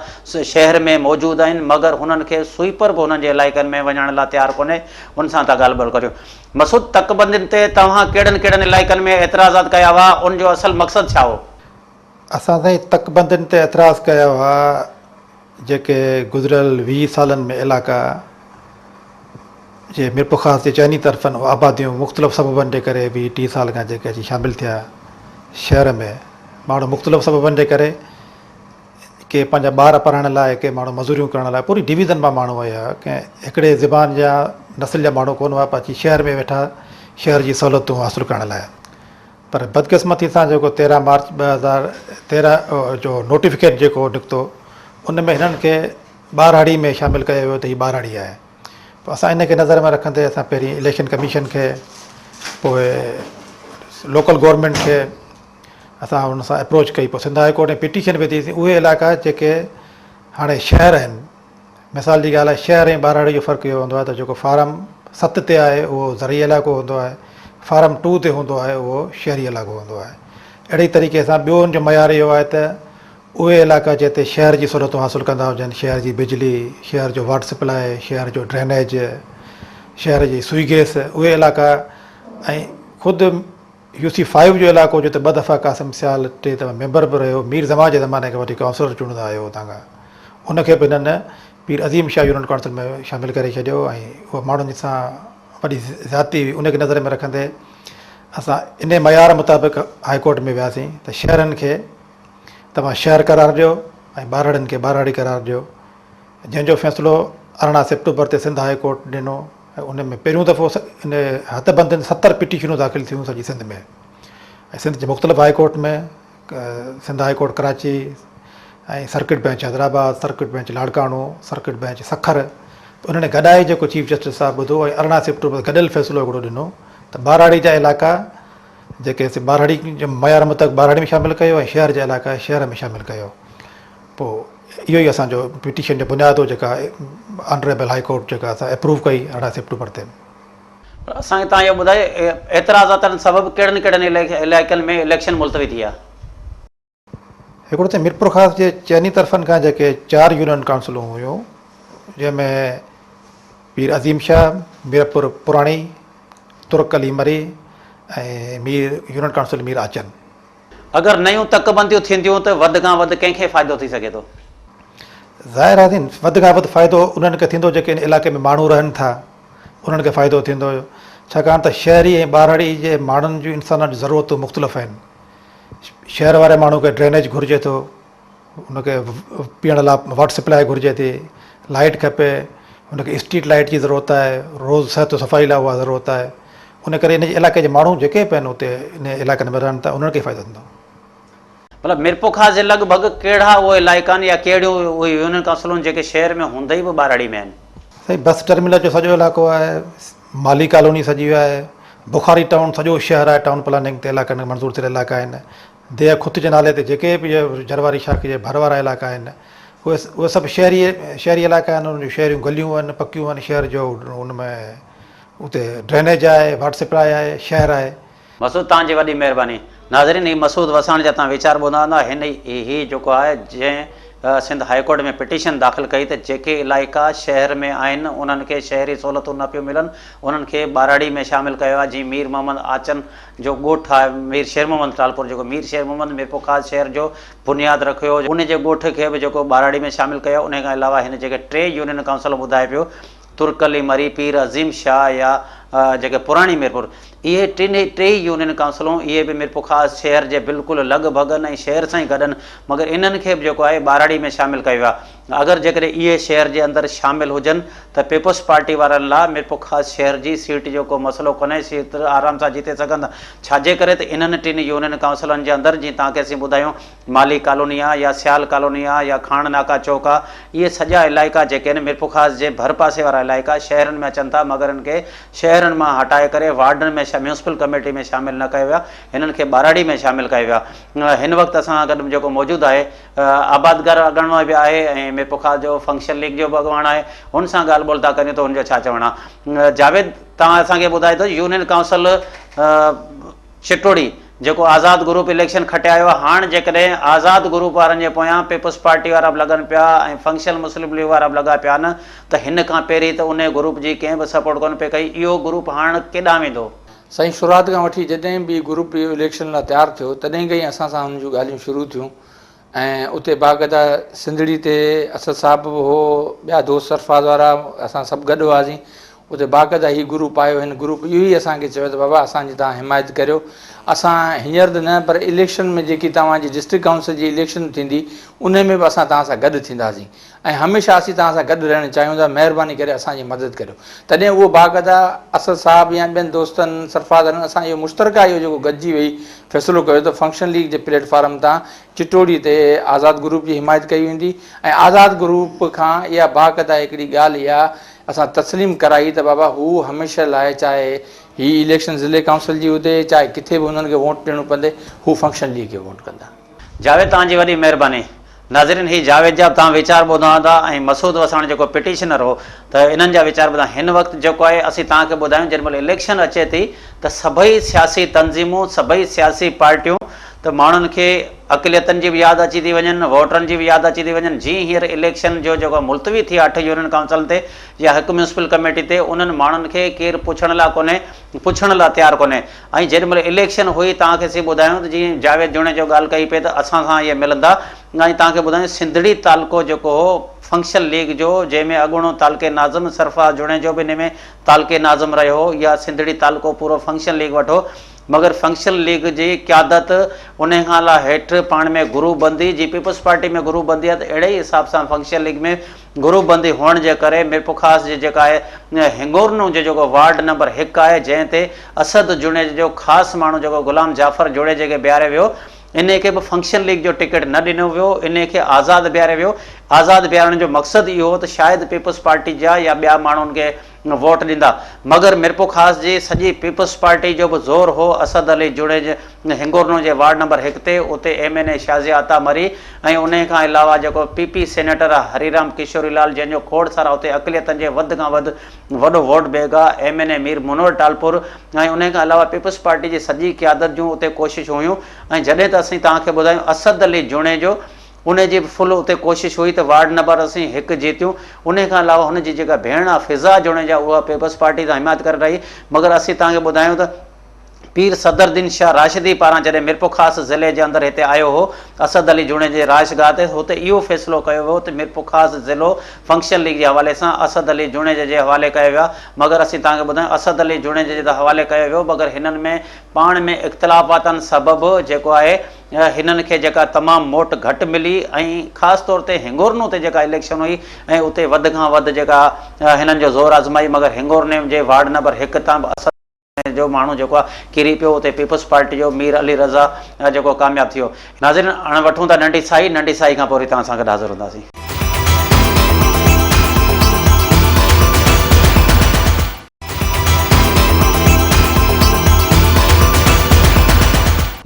شهر ۾ موجود آهن مگر هنن کي سوئيپر به هنن جي علائقن ۾ وڃڻ لاء تيار ڪونهي ان سان ٿا ڳالهه ٻولهه ڪريون. مسعود تڪبندين تي توهان ڪهڙن ڪهڙن علائقن ۾ اعتراضات ڪيا هئا ان جو اصل مقصد ڇا هو؟ اسان سائين تڪبندين تي اعتراض ڪيا هئا جيڪي گذريل 20 سالن ۾ علائقا جي ميرپورخاص جي چئني طرفن آباديون مختلف سببن جي ڪري 20 30 سال کان جيڪي اچي شامل ٿيا شهر ۾ ماڻهو مختلف سببن جي ڪري ڪي پنهنجا ٻار پڙهائڻ لاء ڪي ماڻهو مزوريون ڪرڻ لاء پوري ڊويزن مان ماڻهو آيا ڪنهن هڪڙي زبان جا نسل جا ماڻهو ڪونه هئا پر اچي شهر ۾ ويٺا شهر جي سهولتون حاصل ڪرڻ لاء پر بدقسمتي سان جيڪو 13 مارچ 2013 جو نوٽيفڪيٽ جيڪو نڪتو ان ۾ هنن کي ٻهراڙي ۾ شامل ڪيو ويو ته هي ٻهراڙي آهي پوء اسان ان کي نظر ۾ رکندي اسان پهرين اليڪشن ڪميشن کي پوء لوڪل گورنمينٽ کي اسان ان سان اپروچ ڪئي پوء سنڌ هاء ڪورٽ ۾ پٽيشن وڌي سين اهي علائقا جيڪي هاڻي شهر آهن مثال جي ڳالهه آهي شهر ۽ ٻهراڙي جو فرق اهو هوندو آهي ته جيڪو فارم 7 تي آهي اهو زرعي علائقو هوندو آهي فارم 2 تي هوندو آهي اهو شهري علائقو هوندو آهي اهڙي طريقي سان ٻيو ان جو معيار اهو آهي ته اهي علائقا جتي شهر جي سهولتون حاصل ڪندا هجن شهر جي بجلي شهر جو واٽر سپلاء شهر جو ڊرينيج شهر جي سوئي گيس اهي علائقا ۽ خود يو سي فائيو جو علائقو جتي ٻه دفعا قاسم سيال ٽي دفعا ميمبر به رهيو، مير زمان جي زماني کان وٺي ڪائونسلر چونڊندا آيو اتان کان ان کي به هنن پير عظيم شاهه يونين ڪائونسل ۾ شامل ڪري ڇڏيو ۽ اها ماڻهن سان وڏي زيادتي هئي ان کي نظر ۾ رکندي اسان انهي معيار مطابق هائي ڪورٽ ۾ وياسين ته شهرن کي توهان شهر قرار ڏيو ۽ ٻهراڙين کي ٻهراڙي قرار ڏيو جنهن جو فيصلو 18 سيپٽمبر تي سنڌ هاء ڪورٽ ڏنو ۽ ان ۾ پهريون دفعو ان حد بندين 70 پٽيشنون داخل ٿيون سڄي سنڌ ۾ ۽ سنڌ جي مختلف high court ۾ Sindh high court Karachi ۽ circuit bench Hyderabad, circuit bench Larkana, circuit bench Sukkur ته انهن گڏائي جيڪو چيف جسٽس صاحب ٻڌو ۽ 18 سيپٽمبر تي گڏيل فيصلو هڪڙو ڏنو ته ٻهراڙي جا علائقا جيڪي سي ٻهراڙي جي معيار مطابق ٻهراڙي ۾ شامل ڪيو ۽ شهر جا علائقا شهر ۾ شامل ڪيو. پوء اهو ئي اسان جو پٽيشن جو بنياد هو جيڪا آنريبل هائي ڪورٽ جيڪا اسان اپروو ڪئي 18 سيپٽمبر تي. پر اسان کي توهان اهو ٻڌايو اعتراضاتن سبب ڪهڙن ڪهڙن علائقن ۾ اليڪشن ملتوي ٿي آهي؟ هڪڙو ته ميرپورخاص جي چئني طرفن کان جيڪي چار يونين ڪائونسلون هيون جنهن ۾ پير عظيم شاهه، ميرپور پراڻي، ترڪ علي مري ۽ مير يونين ڪائونسل مير آچن. اگر نيون تڪ بنديون ٿينديون ته وڌ کان وڌ ڪنهن کي فائدو ٿي سگهي ٿو؟ ظاهر آهي سائين وڌ کان وڌ فائدو انهن کي ٿيندو جيڪي ان علائقي ۾ ماڻهو رهن ٿا انهن کي فائدو ٿيندو ڇاڪاڻ ته شهري ۽ ٻهراڙي جي ماڻهن جون انسانن جون ضرورتون مختلف آهن شهر واري ماڻهو کي ڊرينيج گهرجي ٿو ان کي پيئڻ لاء واٽر سپلاء گهرجي ٿي، لائيٽ کپي، ان کي اسٽريٽ لائيٽ جي ضرورت آهي، روز صحت و صفائي لاء اها ضرورت آهي، ان ڪري ان جي علائقي جي ماڻهو جيڪي به آهن اتي ان علائقن ۾ رهن ٿا انهن کي فائدو ٿيندو. مطلب ميرپورخاص جي لڳ ڀڳ ڪهڙا اهي علائقا آهن يا ڪهڙيون اهي يونين ڪائونسلون جيڪي شهر ۾ هوندي به ٻهراڙي ۾ آهن؟ سائين بس ٽرمينل جو سڄو علائقو آهي، مالي ڪالوني سڄي آهي، بخاري ٽائون سڄو شهر آهي، ٽائون پلاننگ تي علائقن منظور ٿيل علائقا آهن، ديهه خط جي نالي تي جيڪي به جرواري شاخ جي ڀر وارا علائقا آهن اهي اهي سڀ شهري شهري علائقا آهن انهن جون شهريون گليون آهن پڪيون آهن شهر جو ان ۾ اتي ڊرينيج آهي واٽر سپلاء آهي شهر آهي. مسعود توهان جي وڏي مهرباني. ناظرين هي مسعود وساڻ جا توهان ويچار ٻڌا هوندا هن ئي هي جيڪو آهي جنهن سنڌ هائي ڪورٽ ۾ پٽيشن داخل ڪئي ته جيڪي علائقا شهر ۾ آهن انهن کي شهري سهولتون نه پيون ملن انهن کي ٻهراڙي ۾ شامل ڪيو آهي جيئن مير محمد آچن جو ڳوٺ آهي مير شير محمد ٽالپر جيڪو مير شير محمد ميرپورخاص شهر جو بنياد رکيو هو ان جي ڳوٺ کي به جيڪو ٻهراڙي ۾ شامل ڪيو انهي کان علاوه هن جيڪي ٽي يونين ڪائونسل ٻڌائي پيو ترڪ علي مري پير عظيم شاهه يا جيڪي پراڻي ميرپور اهي ٽنهي ٽيئي يونين ڪائونسلون اهي به ميرپورخاص شهر جي بلڪل لڳ ڀڳ آهن ۽ شهر سان ئي گڏ آهن مگر انهن کي به جيڪو آهي ٻهراڙي ۾ شامل ڪيو ويو آهي اگر جيڪڏهن اهي شهر جي اندر شامل هجن ته پيپلز پارٽي وارن لا ميرپورخاص شهر جي سيٽ جو ڪو مسئلو ڪونهي سيٽ آرام سان جيتي سگهن ٿا ڇاجي ڪري ته انهن ٽن يونين ڪائونسلن جي اندر جيئن توهان کي اسين ٻڌايون مالهي ڪالوني آ يا سيال ڪالوني آ يا کاڻ ناڪا چوڪ آ اهي سڄا علائقا جيڪي آهن ميرپورخاص جي ڀر پاسي وارا علائقا شهرن ۾ اچن ٿا مگر انهن کي شهرن مان هٽائي ڪري وارڊن ۾ ميونسپل ڪميٽي ۾ شامل نه ڪيو ويو هنن کي ٻهراڙي ۾ شامل ڪيو ويو هن وقت اسان سان گڏ جيڪو موجود آهي آبادگار اڳواڻ به آهي ۽ ميرپورخاص جو فنڪشن ليگ جو به اڳواڻ آهي هن سان ڳالهه ٻولهه ٿا ڪريون ته هن جو ڇا چوڻ آهي جاويد توهان اسان کي ٻڌايو ته يونين ڪائونسل چٽوڙي جيڪو آزاد گروپ اليڪشن کٽي آيو آهي هاڻ جيڪڏهن آزاد گروپ وارن جي پويان پيپلز پارٽي وارا به لڳن پيا ۽ فنڪشنل مسلم ليگ وارا به لڳا پيا نه ته هن کان پهرين ته انهي گروپ جي ڪنهن به سپورٽ ڪونه پئي ڪئي اهو گروپ هاڻ ڪيڏانهن ويندو؟ سائين شروعات کان وٺي جڏهن به گروپ اهو اليڪشن لاء تيار ٿيو تڏهن کان ئي اسان سان هن جون ڳالهيون شروع ٿيون ۽ اتي باقاعده سنڌڙي تي اسد صاحب به هو ٻيا دوست سرفراز وارا اسان سڀ گڏ هئاسين اتي باقاعده هي گروپ آيو هن گروپ اهو ئي اسان کي چيو ته بابا اسان جي توهان حمايت ڪريو اسان هينئر ته نه پر اليڪشن ۾ جيڪي توهان جي ڊسٽرڪٽ ڪائونسل جي اليڪشن ٿيندي انهي ۾ به اسان توهان سان گڏ ٿينداسين ۽ هميشه اسين توهان سان گڏ رهڻ چاهيون ٿا مهرباني ڪري اسان جي مدد ڪريو تڏهن اهو باقاعده اسد صاحب يا ٻين دوستن سرفراز وارن اسان اهو مشترڪه اهو جيڪو گڏجي ويهي فيصلو ڪيو ته فنڪشن ليگ جي پليٽ فارم تان چٽوڙي تي آزاد گروپ جي حمايت ڪئي ويندي ۽ آزاد گروپ کان اها باقاعده هڪڙي ڳالهه اها اسان تسليم ڪرائي ته بابا هو هميشه لاء چاهي هي اليڪشن ضلعي ڪائونسل جي هجي چاهي ڪٿي به هنن کي ووٽ ڏيڻو پوندي هو فنڪشن ليگ کي ووٽ ڪندا. جاويد توهان جي وڏي مهرباني. ناظرين هي جاويد جا به توهان ويچار ٻڌا هوندا ۽ مسعود وساڻ جيڪو پٽيشنر هو ته انهن جا ويچار ٻڌا هن وقت جيڪو آهي اسين توهان کي ٻڌايون جيڏي مهل اليڪشن اچي ٿي ته سڀئي سياسي تنظيمون سڀئي سياسي پارٽيون ته ماڻهن کي اقليتن جي به ياد اچي ٿي وڃن ووٽرن جي به ياد اچي ٿي وڃن جي هينئر اليڪشن جو جيڪو ملتوي ٿي اٺ يونين ڪائونسلن تي يا هڪ ميونسپل ڪميٽي تي انهن ماڻهن کي ڪير پڇڻ لاء ڪونهي پڇڻ لاء تيار ڪونهي ۽ جيڏي مهل اليڪشن هئي توهان کي اسين ٻڌايون ته جيئن جاويد جوڻيجو ڳالهه ڪئي پئي ته اسان سان اهي ملندا ۽ توهان کي ٻڌايون سنڌڙي تعلقو جيڪو هو فنڪشنل ليگ جو جنهن ۾ اڳوڻو تعلقي ناظم سرفراز جوڻيجو به ان ۾ تعلقي ناظم رهيو هو يا سنڌڙي تعلقو پورو فنڪشنل ليگ وٽ هو مگر فنڪشنل ليگ جي قيادت انهي کان لا هيٺ پاڻ ۾ گروپ بندي جي پيپلز پارٽي ۾ گروپ بندي آهي ته اهڙي ئي حساب سان فنڪشنل ليگ ۾ گروپ بندي هئڻ جي ڪري ميرپورخاص جي جيڪا آهي هنگورنو جو جيڪو وارڊ نمبر هڪ آهي جنهن تي اسد جوڻيجي جو خاص ماڻهو جيڪو غلام جعفر جوڻيجي کي بيهاريو ويو انهي کي به فنڪشن ليگ جو ٽڪيٽ نه ڏنو ويو انهي کي آزاد بيهاريو ويو آزاد بيهارڻ جو مقصد اهو هو ته شايد پيپلز پارٽي جا يا ٻيا ماڻهو ان کي ووٽ ڏيندا مگر ميرپورخاص جي سڄي پيپلز پارٽي جو به زور هو اسد علي جوڻيجي هنگورنو جي وارڊ نمبر هڪ تي اتي M N A Shazia Atta Marri ۽ انهي کان علاوه جيڪو P P senator Hari Ram Kishori Lal جنهن جو کوڙ سارا اتي اقليتن جي وڌ کان وڌ وڏو ووٽ بيگ آ M N A Mir Munawar Talpur ۽ انهي کان علاوه پيپلز پارٽي جي سڄي قيادت جون اتي ڪوششون هيون ۽ جڏهن ته اسين توهان کي ٻڌايون اسد علي جوڻيجو انهي جي به فل اتي ڪوشش هئي ته وارڊ نمبر اسين هڪ جيتيون انهي کان علاوه هن جي جيڪا ڀيڻ آ فضا جوڻيجا اها پيپلز پارٽي سان حمايت ڪري رهي مگر اسين توهان کي ٻڌايون ته پير صدر الدين شاهه راشدي پاران جڏهن ميرپورخاص ضلعي جي اندر هتي آيو هو اسد علي جوڻيجي جي رهائشگاهه تي هتي اهو فيصلو ڪيو ويو ته ميرپورخاص ضلعو فنڪشن ليگ جي حوالي سان اسد علي جوڻيجي جي حوالي ڪيو ويا مگر اسين توهان کي ٻڌايون اسد علي جوڻيجي جي ته حوالي ڪيو ويو مگر هنن ۾ پاڻ ۾ اختلافاتن سبب جيڪو آهي هنن کي جيڪا تمام موٽ گهٽ ملي ۽ خاص طور تي هنگورنو تي جيڪا اليڪشن هئي ۽ اتي وڌ کان وڌ جيڪا هنن جو زور آزمائي مگر هنگورني جي وارڊ نمبر هڪ تان به اسد جو ماڻهو جيڪو آهي ڪري پيو اتي پيپلز پارٽي جو مير علي رضا جيڪو ڪامياب ٿي ويو. ناظرين هاڻ وٺون ٿا ننڍي سائي ننڍي سائي کان پوء وري توهان سان گڏ حاضر هونداسين.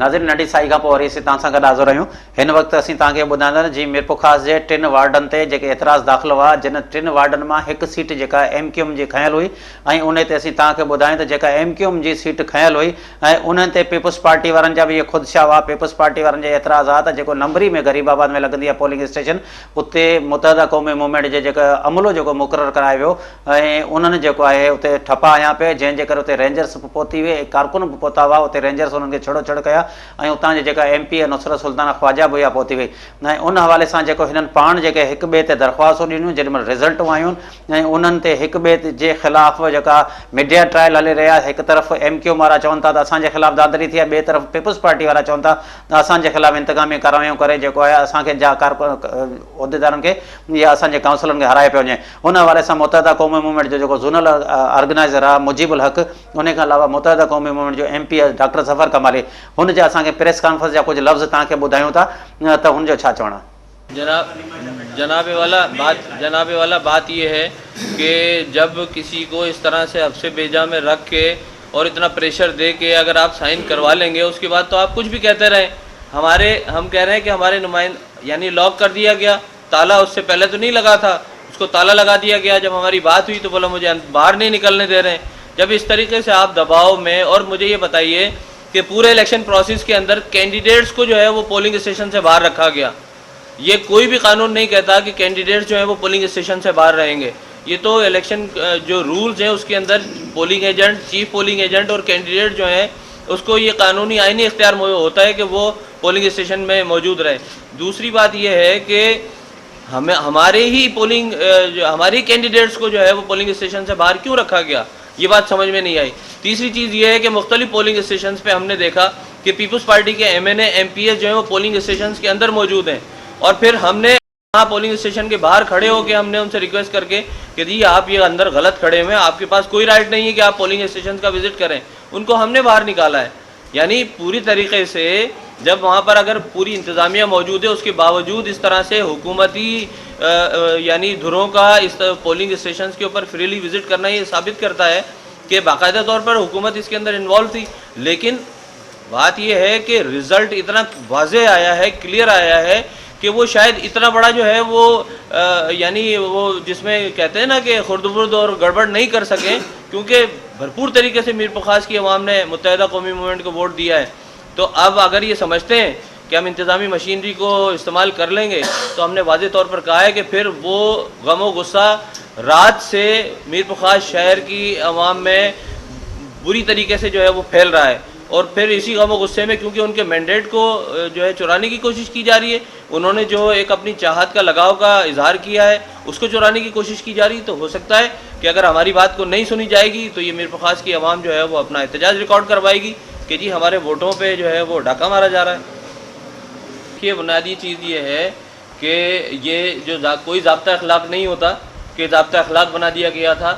ناظرين ننڍي سائي کان پوء وري اسين توهان سان گڏ حاضر آهيون. هن وقت اسين توهان کي ٻڌائينداسين جي ميرپورخاص جي ٽن وارڊن تي جيڪي اعتراض داخل هئا جن ٽن وارڊن مان هڪ سيٽ جيڪا ايم ڪيو ايم جي کنيل هئي ۽ انهي تي اسين توهان کي ٻڌايون ته جيڪا ايم ڪيو ايم جي سيٽ کنيل هئي ۽ انهن تي پيپلز پارٽي وارن جا به اهي خدشا هئا پيپلز پارٽي وارن جا اعتراض هئا ته جيڪو نمبري ۾ غريب آباد ۾ لڳندي آهي پولنگ اسٽيشن اتي متحده قومي موومينٽ جي جيڪا عملو جيڪو مقرر ڪرايو ويو ۽ انهن جيڪو آهي اتي ٺپا هنيا پئي جنهن جي ڪري اتي رينجرس به پهتي هئي ۽ ڪارڪن به پهتا هئا اتي رينجرس انهن کي ڇڙو ڇڙ ڪيا ۽ اتان جي جيڪا ايم پي اي نصرت سلطانه خواجه به اها پهتي وئي ۽ ان حوالي سان جيڪو هنن پاڻ جيڪي هڪ ٻئي تي درخواستون ڏنيون جيڏي مهل رزلٽون آيون ۽ انهن تي هڪ ٻئي جي خلاف جيڪا ميڊيا ٽرائل هلي رهي آهي هڪ طرف ايم ڪيو ايم وارا چون ٿا ته اسان جي خلاف ڌانڌلي ٿي آهي ٻئي طرف پيپلز پارٽي وارا چون ٿا ته اسان جي خلاف انتقامي ڪارروايون ڪري جيڪو آهي اسان کي جا عهديدارن کي يا اسان جي ڪائونسلرن کي هارايو پيو وڃي ان حوالي سان متحده قومي موومينٽ جو جيڪو زونل آرگنائيزر آهي مجيب الحق ان کان علاوه متحده قومي موومينٽ جو M P A doctor Zafar Kamali هن جا اسان کي پريس ڪانفرنس جا ڪجهه لفظ توهان کي ٻڌايون ٿا ته هن جو ڇا چوڻ آهي. جناب جناب والا بات جناب والا بات یہ ہے کہ جب کسی کو اس طرح سے حبس بیجا میں رکھ کے اور اتنا پریشر دے کے اگر آپ سائن کروا لیں گے اس کے بعد تو آپ کچھ بھی کہتے رہیں ہمارے ہم کہہ رہے ہیں کہ ہمارے نمائند یعنی لاک کر دیا گیا تالا اس سے پہلے تو نہیں لگا تھا اس کو تالا لگا دیا گیا جب ہماری بات ہوئی تو بولا مجھے باہر نہیں نکلنے دے رہے ہیں جب اس طریقے سے آپ دباؤ میں اور مجھے یہ بتائیے कि पूरे इलेक्शन प्रोसेस के अंदर कैंडिडेट्स को जो है वो पोलिंग स्टेशन से बाहर रखा गया। ये कोई भी कानून नहीं कहता कि कैंडिडेट्स जो है वो पोलिंग स्टेशन से बाहर रहेंगे। ये तो इलेक्शन जो रूल्स हैं उसके अंदर polling agent, chief polling agent और कैंडिडेट जो हैं उसको ये कानूनी आइनी इख्तियार होता है कि वो पोलिंग स्टेशन में मौजूद रहे। दूसरी बात ये है कि हमें हमारे ही पोलिंग हमारे कैंडिडेट्स को जो है वो पोलिंग स्टेशन से बाहर क्यों रखा गया, ये बात समझ में नहीं आई। तीसरी चीज़ ये है कि मुख्तलिफ पोलिंग स्टेशन पे हमने देखा कि पीपल्स पार्टी के MNA, MPS जो है वो पोलिंग स्टेशन के अंदर मौजूद हैं और फिर हमने वहाँ पोलिंग स्टेशन के बाहर खड़े होकर हमने उनसे रिक्वेस्ट करके कि जी आप ये अंदर गलत खड़े हुए हैं, आपके पास कोई राइट नहीं है कि आप पोलिंग स्टेशन का विजिट करें, उनको हमने बाहर निकाला है। यानी पूरी तरीके से जब वहाँ पर अगर पूरी इंतज़ामिया मौजूद है उसके बावजूद इस तरह से हुकूमती यानी धुरों का इस पोलिंग स्टेशन के ऊपर फ्रीली विज़िट करना ये साबित करता है कि बाकायदा तौर पर हुकूमत इसके अंदर इन्वॉल्व थी। लेकिन बात यह है कि रिज़ल्ट इतना वाज़ेह आया है, क्लियर आया है कि वो शायद इतना बड़ा जो है वो यानी वो जिसमें कहते हैं ना कि खुर्द-बुर्द और गड़बड़ नहीं कर सकें, क्योंकि भरपूर तरीके से मीरपुर खास की आवाम ने मुत्तहिदा कौमी मूवमेंट को वोट दिया है। तो अब अगर ये समझते हैं कि हम इंतज़ामी मशीनरी को इस्तेमाल कर लेंगे तो हमने वाज़े तौर पर कहा है कि फिर वो गम व गुस्सा रात से मीरपुर खास शहर की आवाम में बुरी तरीके से जो है वो फैल रहा है और फिर इसी गम व गुस्से में क्योंकि उनके मैंडेट को जो है चुराने की कोशिश की जा रही है, उन्होंने जो एक अपनी चाहत का लगाव का इजहार किया है उसको चुराने की कोशिश की जा रही है। तो हो सकता है कि अगर हमारी बात को नहीं सुनी जाएगी तो ये मीरपुर खास की आवाम जो है वो अपना एहतजाज रिकॉर्ड करवाएगी कि जी हमारे वोटों पर जो है वो डाका मारा जा रहा है। ये बुनियादी चीज़ ये है कि ये जो कोई ज़ाब्ता अखलाक नहीं होता कि ज़ाब्ता अखलाक बना दिया गया था,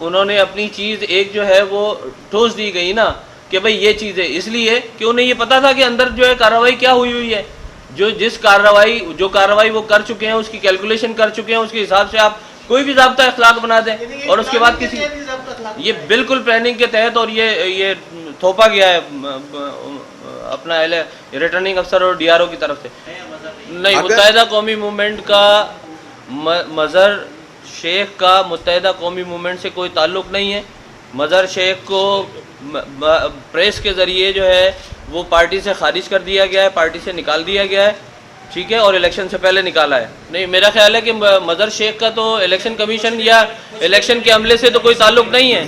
उन्होंने अपनी चीज़ एक जो है वो ठोस दी गई ना कि भाई ये चीज़ है, इसलिए कि उन्हें ये पता था कि अंदर जो है कार्रवाई क्या हुई हुई है, जो जिस कार्रवाई जो कार्रवाई वो कर चुके हैं उसकी कैलकुलेशन कर चुके हैं, उसके हिसाब से आप कोई भी ज़ाब्ता अखलाक बना दें और उसके बाद किसी ये बिल्कुल प्लानिंग के तहत और ये थोपा गया है अपना रिटर्निंग अफसर और डीआरओ की तरफ से। नहीं, मुत्तहिदा कौमी मूवमेंट का मज़हर शेख का मुत्तहिदा कौमी मूवमेंट से कोई ताल्लुक़ नहीं है। मज़हर शेख को प्रेस के ज़रिए जो है वो पार्टी से खारिज कर दिया गया है, पार्टी से निकाल दिया गया है, ठीक है, और इलेक्शन से पहले निकाला है। नहीं, मेरा ख्याल है कि मज़हर शेख का तो इलेक्शन कमीशन या इलेक्शन के अमले से तो कोई ताल्लुक़ नहीं है,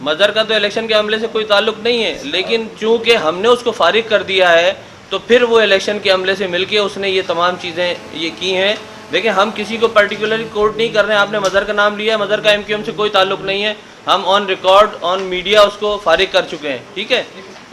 मज़हर का तो इलेक्शन के अमले से कोई ताल्लुक़ नहीं है, लेकिन चूँकि हमने उसको फारिग कर दिया है तो फिर वो इलेक्शन के अमले से मिलके उसने ये तमाम चीज़ें ये की हैं। देखिए, हम किसी को पर्टिकुलरली कोट नहीं कर रहे हैं, आपने मज़हर का नाम लिया है, मज़हर का एमक्यूएम से कोई ताल्लुक़ नहीं है, हम ऑन रिकॉर्ड ऑन मीडिया उसको फारिग कर चुके हैं, ठीक है।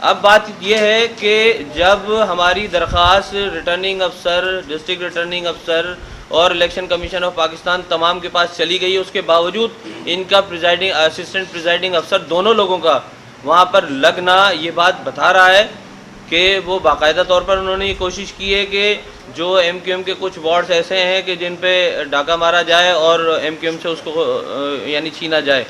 अब बात यह है कि जब हमारी दरख्वास्त रिटर्निंग अफसर, डिस्ट्रिक्ट रिटर्निंग अफसर और इलेक्शन कमीशन ऑफ पाकिस्तान तमाम के पास चली गई, उसके बावजूद इनका प्रिजाइडिंग असिस्टेंट प्रिजाइडिंग अफसर दोनों लोगों का वहाँ पर लगना ये बात बता रहा है कि वो बाकायदा तौर पर उन्होंने ये कोशिश की है कि जो एमक्यूएम के कुछ वार्ड्स ऐसे हैं कि जिन पे डाका मारा जाए और एमक्यूएम से उसको यानी छीना जाए।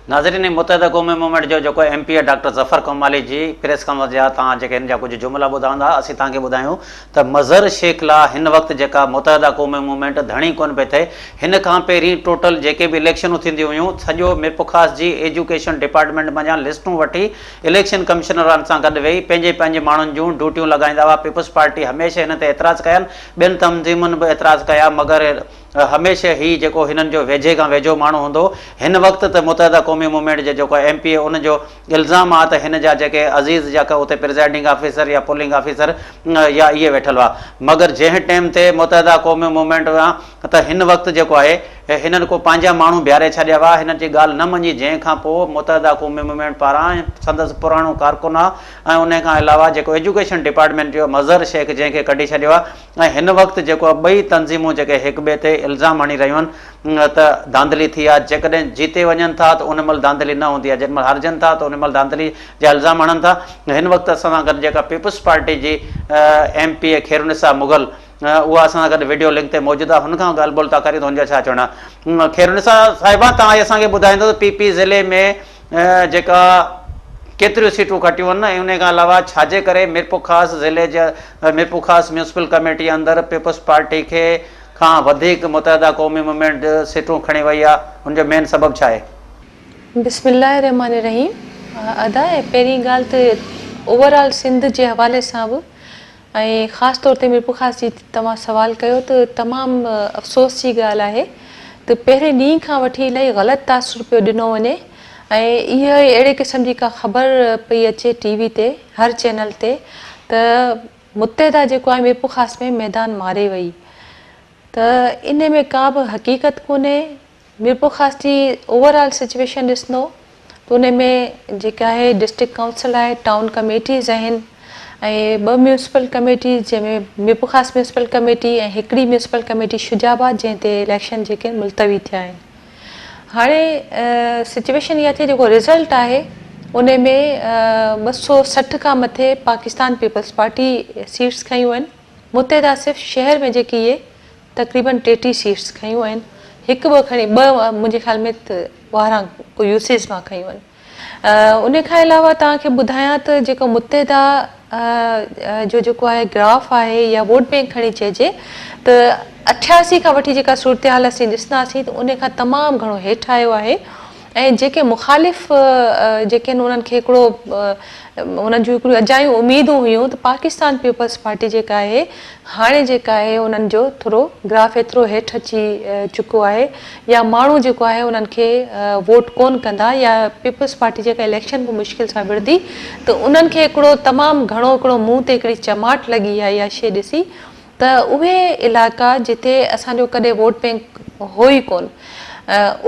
नाज़रीन, मुत्तहिदा क़ौमी मूवमेंट जो जेको M P A doctor Zafar Kamali ji press conference जा तव्हां जेके हिन जा कुझु जुमिला ॿुधाईंदा, असीं तव्हांखे ॿुधायूं त मज़हर शेख लाइ हिन वक़्तु जेका मुत्तहिदा क़ौमी मूवमेंट धणी कोन पई थिए। हिन खां पहिरीं टोटल जेके बि इलेक्शनूं थींदियूं हुयूं, सॼो मीरपुर जी एजुकेशन डिपार्टमेंट मंझां लिस्टूं वठी इलेक्शन कमिश्नरनि सां गॾु वेही पंहिंजे पंहिंजे माण्हुनि जूं ड्यूटियूं लॻाईंदा हुआ। पीपल्स पार्टी हमेशह हिन ते एतिराज़ कया आहिनि, ॿियनि तंज़ीमुनि बि एतिराज़ कया, मगर हमेशह ही जेको हिननि जो वेझे खां वेझो माण्हू हूंदो। हिन वक़्तु त मुत्तहिदा क़ौमी मूवमेंट जे जेको एम पी ए उन जो इल्ज़ाम आहे त हिन जा जेके अज़ीज़ जेका उते प्रिज़ाइडिंग ऑफिसर या पोलिंग ऑफिसर या इहे वेठल हुआ, मगर जंहिं टाइम ते मुत्तहिदा क़ौमी मूवमेंट त हिन वक़्तु जेको आहे हिननि को पंहिंजा माण्हू बीहारे छॾिया हुआ, हिननि जी ॻाल्हि न मञी, जंहिं खां पोइ मुत्तहिदा क़ौमी मूवमेंट पारां संदसि पुराणो कारकुन आहे ऐं उन खां अलावा जेको एजुकेशन डिपार्टमेंट जो मज़हर शेख जंहिंखे कढी छॾियो आहे ऐं हिन वक़्तु जेको आहे ॿई तंज़ीमूं जेके हिक ॿिए ते इल्ज़ाम हणी रहियूं आहिनि त धांधली थी आहे। जेकॾहिं जीते वञनि था त उन महिल धांधली न हूंदी आहे, जंहिं महिल हारिजनि था त उन महिल धांधली जा इल्ज़ाम हणनि था। हिन वक़्तु असां सां गॾु जेका पीपल्स पार्टी जी M P A Khairunnisa Mughal उहा असां सां गॾु वीडियो लिंक ते मौजूदु आहे, हुन खां ॻाल्हि ॿोल था करियूं त हुनजो छा चवणु आहे। खैरुनिसा साहिबा, तव्हां असांखे ॿुधाईंदो त पी पी ज़िले में जेका केतिरियूं सीटूं खटियूं आहिनि ऐं उन खां अलावा छाजे करे मीरपुर ख़ास ज़िले जा मीरपुर ख़ास म्यूनसिपल कमेटी अंदरि पीपल्स पार्टी खे खां वधीक मुत्तहिदा क़ौमी मूवमेंट सीटूं खणी वई आहे, हुनजो मेन सबबु छा आहे? बिस्मिल्लाहिर्रहमानिर्रहीम। अदा पहिरीं ॻाल्हि त اوور آل سنڌ جي حوالي سان به ۽ خاص طور تي ميرپورخاص جي توهان سوال ڪيو ته تمام افسوس جي ڳالهه آهي ته پهرين ڏينهن کان وٺي الاهي غلط تاثر پيو ڏنو وڃي ۽ اها اهڙي قسم جي ڪا خبر پئي اچي ٽي وي تي هر چينل تي ته متحده جيڪو آهي ميرپورخاص ۾ ميدان ماري وئي ته ان ۾ ڪا به حقيقت ڪونهي. ميرپورخاص جي اوور آل سچويشن ڏسندو ته ان ۾ جيڪا آهي ڊسٽرڪٽ ڪائونسل آهي ٽائون ڪميٽيز آهن ۽ ٻه ميونسپل ڪميٽيز جنهن ۾ ميرپورخاص ميونسپل ڪميٽي ۽ هڪڙي ميونسپل ڪميٽي شجاع آباد جنهن تي اليڪشن جيڪي ملتوي ٿيا آهن هاڻي سچويشن اها ٿي جيڪو رزلٽ آهي ان ۾ 260 کان مٿي پاڪستان پيپلز پارٽي سيٽس کنيون آهن متحده صرف شهر ۾ جيڪي اهي تقريبن 33 سيٽس کنيون آهن هڪ ٻه کڻي ٻه منهنجي خيال ۾ ته ٻاهران ڪو يوسيز مان کنيون آهن. ان کان علاوه توهان کي ٻڌايان ته جيڪو متحده جو جيڪو آهي گراف آهي يا ووٽ بينڪ کڻي چئجي ته 88 کان وٺي جيڪا صورتحال اسين ڏسنداسين ته ان کان تمام گهڻو هيٺ آيو آهي ۽ جيڪي مخالف جيڪي آهن انهن کي هڪڙو انهن جون هڪڙيون اجايون اميدون هيون ته پاڪستان پيپلز پارٽي جيڪا آهي هاڻي جيڪا آهي انهن جو ٿورو گراف ايترو هيٺ اچي چڪو آهي يا ماڻهو جيڪو آهي انهن کي ووٽ ڪون ڪندا يا پيپلز پارٽي جيڪا اليڪشن به مشڪل سان وڙهندي ته انهن کي هڪڙو تمام گهڻو هڪڙو منهن تي هڪڙي چماٽ لڳي آهي اها شيء ڏسي ته اهي علائقا جتي اسان جو ڪڏهن ووٽ بينڪ هو ئي ڪونه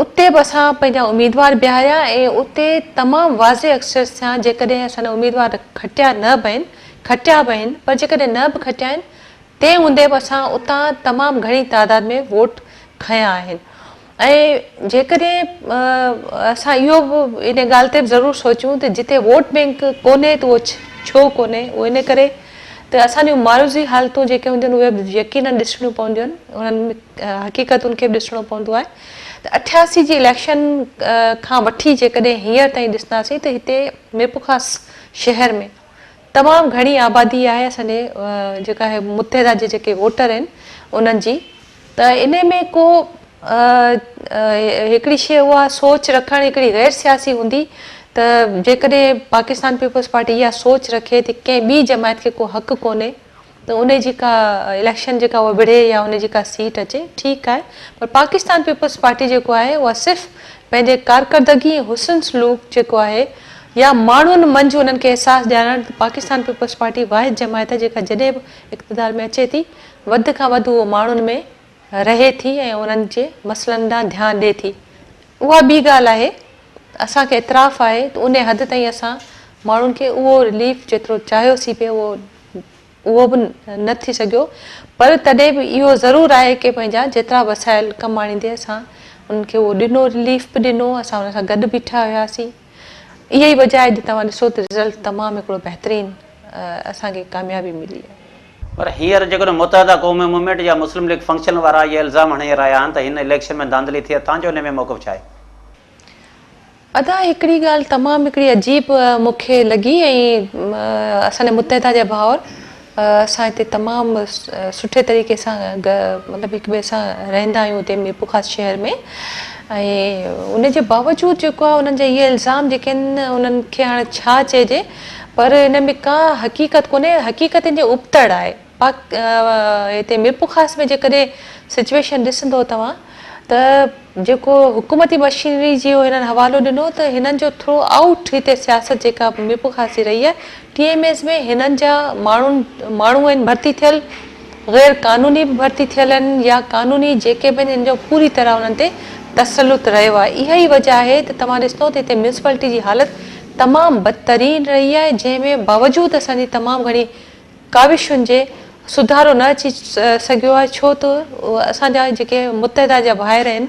اتي به اسان پنهنجا اميدوار بيهاريا ۽ اتي تمام واضح اڪثريت سان جيڪڏهن اسان جا اميدوار کٽيا نه به آهن کٽيا به آهن پر جيڪڏهن نه به کٽيا آهن تنهن هوندي به اسان اتان تمام گهڻي تعداد ۾ ووٽ کنيا آهن ۽ جيڪڏهن اسان اهو به ان ڳالهه تي به ضرور سوچون ته جتي ووٽ بينڪ ڪونهي ته اهو ڇو ڪونهي اهو ان ڪري ته اسان جون معروضي حالتون جيڪي هونديون آهن اهي به يقينن ڏسڻيون پونديون آهن انهن حقيقتن کي به ڏسڻو پوندو آهي ته 88 جي اليڪشن کان وٺي جيڪڏهن هينئر تائين ڏسنداسين ته هتي ميرپورخاص شهر ۾ تمام گهڻي آبادي آهي اسان جي جيڪا آهي متحده جي جيڪي ووٽر آهن انهن جي ته انهي ۾ ڪو هڪڙي شيء اها سوچ رکڻ هڪڙي غير سياسي هوندي ته جيڪڏهن پاڪستان پيپلز پارٽي اها سوچ رکي ته ڪنهن ٻي جماعت کي ڪو حق ڪونهي ته انهي جي ڪا اليڪشن جيڪا اها وڙهي يا ان جي ڪا سيٽ اچي ٺيڪ آهي پر پاڪستان پيپلز پارٽي جيڪو آهي اها صرف پنهنجي ڪارڪردگي ۽ حسن سلوڪ جيڪو آهي يا ماڻهن منجهه انهن کي احساس ڏيارڻ ته پاڪستان پيپلز پارٽي واحد جماعت آهي جيڪا جڏهن به اقتدار ۾ اچي ٿي وڌ کان وڌ اهو ماڻهن ۾ رهي ٿي ۽ انهن جي مسئلن ڏانهن ڌيان ڏي ٿي. اها ٻي ڳالهه آهي ته اسان کي اعتراف آهي ته انهي حد تائين اسان ماڻهن کي اهو رليف جيترو چاهيوسين پئي اهو اهو به نه ٿي سگهيو پر تڏهن به اهو ضرور آهي ڪي پنهنجا جيترا وسائل ڪم آڻيندي اسان انهن کي اهو ڏنو رليف به ڏنو اسان انهن سان گڏ بيٺا هياسين. اها ئي وجه آهي اڄ توهان ڏسو ته رزلٽ تمام هڪڙو بهترين اسان کي ڪاميابي ملي آهي. پر هينئر جيڪڏهن متحده قومي موومينٽ يا مسلم ليگ فنڪشنل وارا اهي الزام هڻي رهيا آهن ته هن اليڪشن ۾ ڌانڌلي ٿي آهي، توهان جو ان ۾ موقف ڇا آهي؟ ادا هڪڙي ڳالهه تمام هڪڙي عجيب مون کي لڳي ۽ اسان جا متحده جا ڀائر اسان هتي تمام سٺي طريقي سان مطلب هڪ ٻئي سان رهندا آهيون هتي ميرپورخاص شهر ۾ ۽ ان جي باوجود جيڪو آهي انهن جا اهي الزام جيڪي آهن انهن کي هاڻي ڇا چئجي پر ان ۾ ڪا حقيقت ڪونهي حقيقت ان جي ابتڙ آهي پاڪ هتي ميرپورخاص ۾ جيڪڏهن سچويشن ڏسندو توهان ته جيڪو حڪومتي مشينري جي هنن حوالو ڏنو ته هنن جو ٿرو آئوٽ هتي سياست جيڪا ميرپورخاص جي رهي آهي ٽي ايم ايز ۾ هنن جا ماڻهن ماڻهو آهن ڀرتي ٿيل غير قانوني به ڀرتي ٿيل آهن يا قانوني جيڪي به آهن هن جو پوري طرح انهن تي تسلط رهيو آهي اها ئي وجه آهي ته توهان ڏسندو ته هتي ميونسپالٽي جي حالت تمام بدترين رهي آهي جنهن ۾ باوجود اسان جي تمام گهڻي ڪاوشن جي سڌارو نه اچي سگهيو آهي ڇو ته اسان جا جيڪي متحده جا ڀائر آهن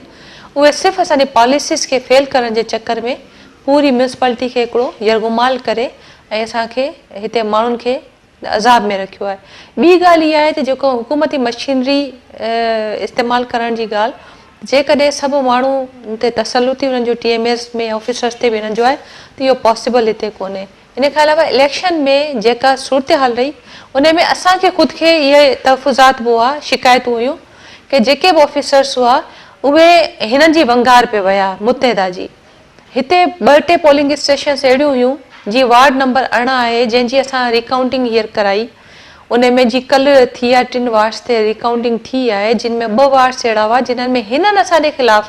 اهي صرف اسان جي پاليسيز کي فيل ڪرڻ جي چڪر ۾ پوري ميونسپالٽي کي هڪڙو يرغمال ڪري ۽ اسان کي هتي ماڻهن کي عذاب ۾ رکيو آهي ٻي ڳالهه اها آهي ته جيڪو حڪومتي مشينري استعمال ڪرڻ جي ڳالهه جيڪڏهن سڀ ماڻهو تي تسلط ئي انهن جو ٽي ايم ايز ۾ آفيسرز تي به انهن جو آهي ته اهو پاسيبل هتي ڪونهي ان کان علاوه اليڪشن ۾ جيڪا صورتحال رهي ان ۾ اسان کي خود کي اهي تحفظات به هئا شڪايتون هيون ڪي جيڪي به آفيسرس هئا اهي هنن جي ونگار پي ويا متحده جي هتي ٻه ٽي پولنگ اسٽيشنس اهڙيون هيون جيئن وارڊ نمبر 18 آهي جنهن جي اسان ريڪائونٽنگ هينئر ڪرائي ان ۾ جي ڪلهه ٿي آهي ٽن وارڊس تي ريڪائونٽنگ ٿي آهي جن ۾ ٻه وارڊس اهڙا هئا جنهن ۾ هنن اسان جي خلاف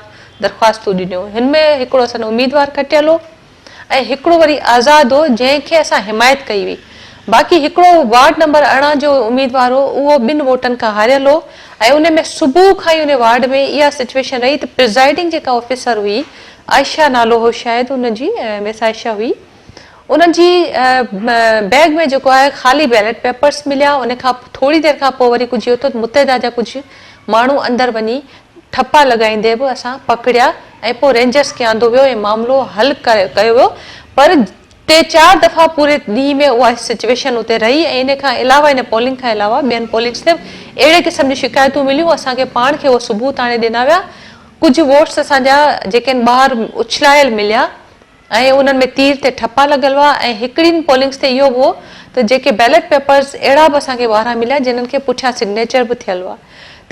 درخواستون ڏنيون هن ۾ هڪڙو اسان جو اميدوار کٽيل هو ۽ هڪڙو وري آزاد هو جنهن کي اسان حمايت ڪئي هئي باقي هڪڙو وارڊ نمبر 18 جو اميدوار هو اهو ٻن ووٽن کان هاريل هو ۽ ان ۾ صبح کان ئي ان وارڊ ۾ اها سچويشن رهي ته پرزائيڊنگ جيڪا آفيسر هئي عائشه نالو هو شايد ان جي مس عائشه هئي انهن جي بيگ ۾ جيڪو آهي خالي بيلٽ پيپرس مليا ان کان ٿوري دير کان پوء وري ڪجهه اهو ٿيو ته متحده جا ڪجهه ماڻهو اندر وڃي ٺپا لڳائيندي به اسان پڪڙيا ۽ پوء رينجرس کي آندو ويو ۽ معاملو حل ڪيو ويو پر ٽي چار دفعا پوري ڏينهن ۾ اها سچويشن اتي رهي ۽ ان کان علاوه ان پولنگ کان علاوه ٻين پولنگس تي به اهڙي قسم جون شڪايتون مليون اسان کي پاڻ کي اهو ثبوت آڻي ڏنا ويا ڪجهه ووٽس اسان جا جيڪي آهن ٻاهر اڇلايل مليا ۽ انهن ۾ تير تي ٺپا لڳل هئا ۽ هڪڙين پولنگس تي اهو به هو ته جيڪي بيلٽ پيپرز اهڙا به اسان کي ٻاهران مليا جنھن کي پٺيان سگنيچر به ٿيل هئا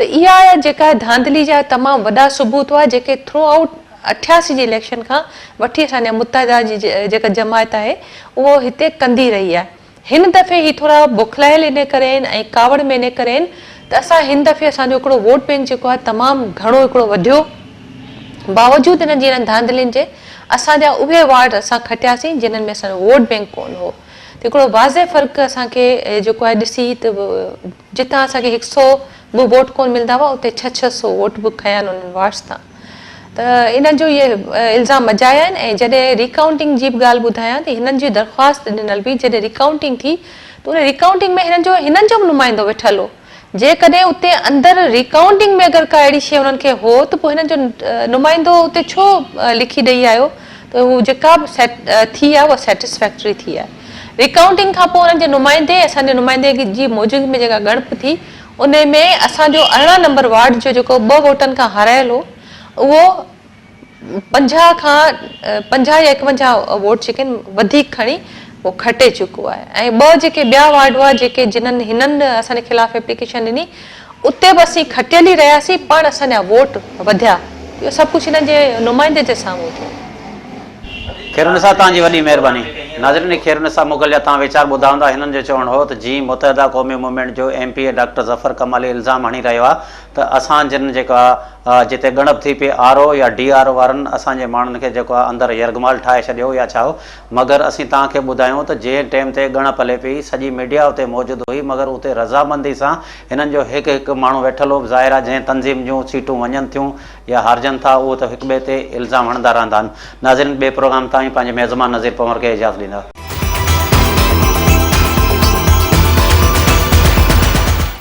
ته اها جيڪا ڌانڌلي جا تمام وڏا ثبوت هئا جيڪي ٿرو آئوٽ 88 جي اليڪشن کان وٺي اسان جا متحده جي جيڪا جماعت آهي اهو هتي ڪندي رهي آهي. هن دفعي هي ٿورا بوکلايل انهي ڪري آهن ۽ ڪاوڙ ۾ انهي ڪري آهن ته اسان هن دفعي اسان جو هڪڙو ووٽ بينڪ جيڪو آهي تمام گهڻو هڪڙو وڌيو باوجود انهن جي انهن ڌانڌلين جي اسان جا اهي وارڊ اسان کٽياسين جنھن ۾ اسان جو ووٽ بينڪ ڪونه هو ته هڪڙو واضح فرق اسان کي جيڪو آهي ڏسي ته جتان اسان کي هڪ سو به ووٽ ڪونه ملندا هئا اتي ڇهه ڇهه سو ووٽ به کنيا آهن انهن وارڊس تان. ته انهن جو اهي الزام اجايا آهن ۽ جڏهن ريڪائونٽنگ جي به ڳالهه ٻڌايان ته هنن جي درخواست ڏنل هئي جڏهن ريڪائونٽنگ ٿي ته ان ريڪائونٽنگ ۾ هنن جو هنن جو به نمائندو ويٺل هو جيڪڏهن اتي اندر ريڪائونٽنگ ۾ اگر ڪا اهڙي شيء انهن کي هو ته پوء هنن جو نمائندو اتي ڇو لکي ڏئي آيو ته هو جيڪا به سيٽ ٿي آهي اها سيٽسفيڪٽري ٿي آهي ريڪائونٽنگ کان پوء انهن جي نمائندي اسان جي نمائندي جي موجودگي ۾ جيڪا ڳڻپ ٿي انهي ۾ اسان جو 18 نمبر وارڊ جو جيڪو ٻه ووٽن کان هارايل هو اهو 50 کان 50 يا 51 ووٽ جيڪي آهن وڌيڪ کڻي اهو کٽي چڪو آهي ۽ ٻه جيڪي ٻيا وارڊ هئا جيڪي جنھن هنن اسان جي خلاف ايپليڪيشن ڏني اتي به اسين کٽيل ئي رهياسين پڻ اسان جا ووٽ وڌيا اهو سڀ ڪجهه هنن جي نمائندي جي سامهون ٿيو. خيرالنساء توهان جي وڏي مهرباني. ناظرين هي خيرالنساء مغل جا توهان ويچار ٻڌا هوندا هنن جو چوڻ هو ته جيئن متحده قومي موومينٽ جو M P A doctor Zafar Kamali الزام هڻي رهيو آهي ته اسان جن جيڪا جتي ڳڻپ ٿي پئي آر او يا ڊي آر او وارن اسان جي ماڻهن کي جيڪو آهي اندر يرغمال ٺاهي ڇڏيو يا ڇا هو مگر اسين توهان کي ٻڌايون ته جنهن ٽيم تي ڳڻپ هلي پئي سڄي ميڊيا اتي موجود هئي مگر اتي رضامندي سان هنن جو هڪ هڪ ماڻهو ويٺل هو ظاهر آهي جنهن تنظيم جون سيٽون وڃن ٿيون يا هارجن ٿا اهو ته هڪ ٻئي تي الزام هڻندا رهندا آهن. ناظرين ٻئي پروگرام تائين پنهنجي ميزبان نذير پنهور کي اجازت ڏيندا.